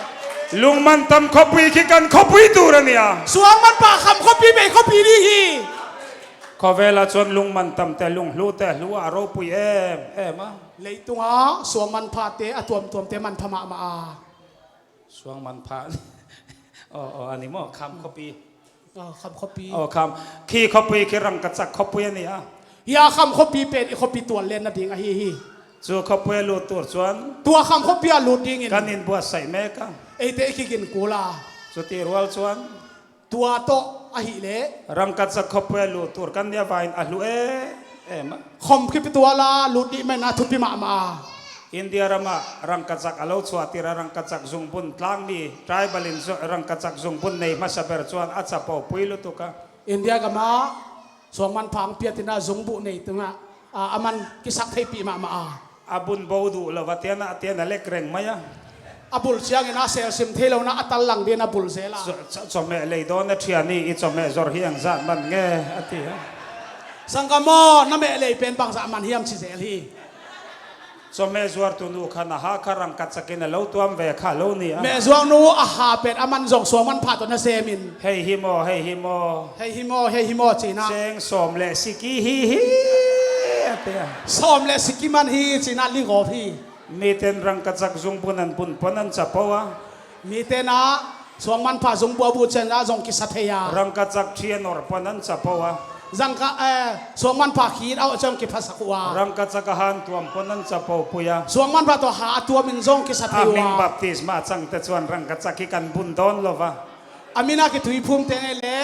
Lungmantam khawpui khi kan khawpui tur a ni a. Suangmanpha kham khawpui, bei khawpui ding hi. Khawvel ah chuan lungmantamte, lunghlute hlu ah a ropui em em a. Leitunga suangmanphate a tuamtuamte manpha mahmah a. Suangmanpha. Aw, aw, a ni maw? Kham khawpui. Aw, kham khawpui. Aw, kham. Khi khawpui khi Rangkachak khawpui a ni a. Hia kham khawpui pen i khawpui tual lenna ding ahi hi. Chu khawpui a lut tur chuan. Tua kham khawpui ah lut dingin. Kan inbuatsaih mek a. Eite i kigin kul a. Chuti rual chuan. Tua tawh ahih leh. Rangkachak khawpui a lut tur kan nia vain a hlu em em a. Khawm khawpui tuala lut dih manin a thupi mahmah a. India ramah Rangkachak a lo chhuahtir a, Rangkachak zungbun tlangmi tribal in zu-, Rangkachak zungbun nei hmasa ber chuan a chapopui lutuk a. India gamah suangmanpha ang piatin a zungbuh nei tungah, a, a man kisak theihpih mahmah a. A bun bo duh lo va tian a, tian a lek reng mai a. A bul chiangin a selsim thei lo na a tal lang din a bul zel a. Chaw-, chaw-, chawhmeh lei dawn a ṭhian i, i chawhmeh zawr hi ang zat man nge a ti a. Sanggam aw, na meh lei pen bangzah man hiam ci zel hi. Chawhmeh zuartu nu khan a ha kha Rangkachakin a lo tuam ve kha lo ni a. Meh zuar nu a ha pen a man zawng suangmanpha tawh na semin. Hei hi maw, hei hi maw. Hei hi maw, hei hi maw cihna. Seng sawm leh siki hi hi. Sawm le sikiman hi cinah ligawp hi. Miten rangkachak zungbun an bun pon an capo a. Miten ah suangmanpha zungbuabu cianah zong kisa thei a. Rangkachak thi an or pon an capo a. Zangka eh, suangmanpha khit auh ciang kiphasak uh a. Rangkachak a han tuam pon an capo pui a. Suangmanpha tawh ha a tuamin zong kisa thei uh a. A ming baptisma a cangte cuan rangkachak hi kan bun dawn lo va. A mina kituiphum teng ei le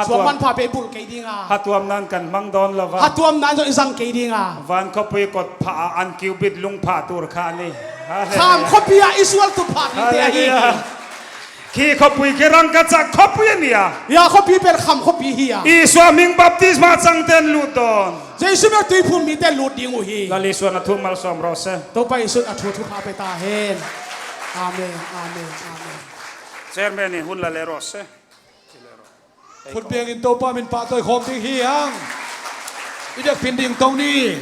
suangmanpha bei bul kei dinga. Hatuam nan kan mang dawn lo va. Hatuam nan zong i zang kei dinga. Van khuapui kot pha a an kiubit lung pha tur kha ni. Kham khuapi ah i sual tu pha ni te ahi. Khi khuapui khi rangkachak khuapui a ni a. Ya khuapi pen kham khuapi hi a. Isua ming baptisma cangten lut dawn. Jesu ming tuiphum mite lut ding uh hi. Lal Isua na thu malsawm rawh se. Topa Isu a thu thupha pe ta hen. Amen, amen, amen. Chairman in hun la le rawh se. Khut biangin Topa min pahtawi khawm ding hi hang. I dek phin ding tong ni.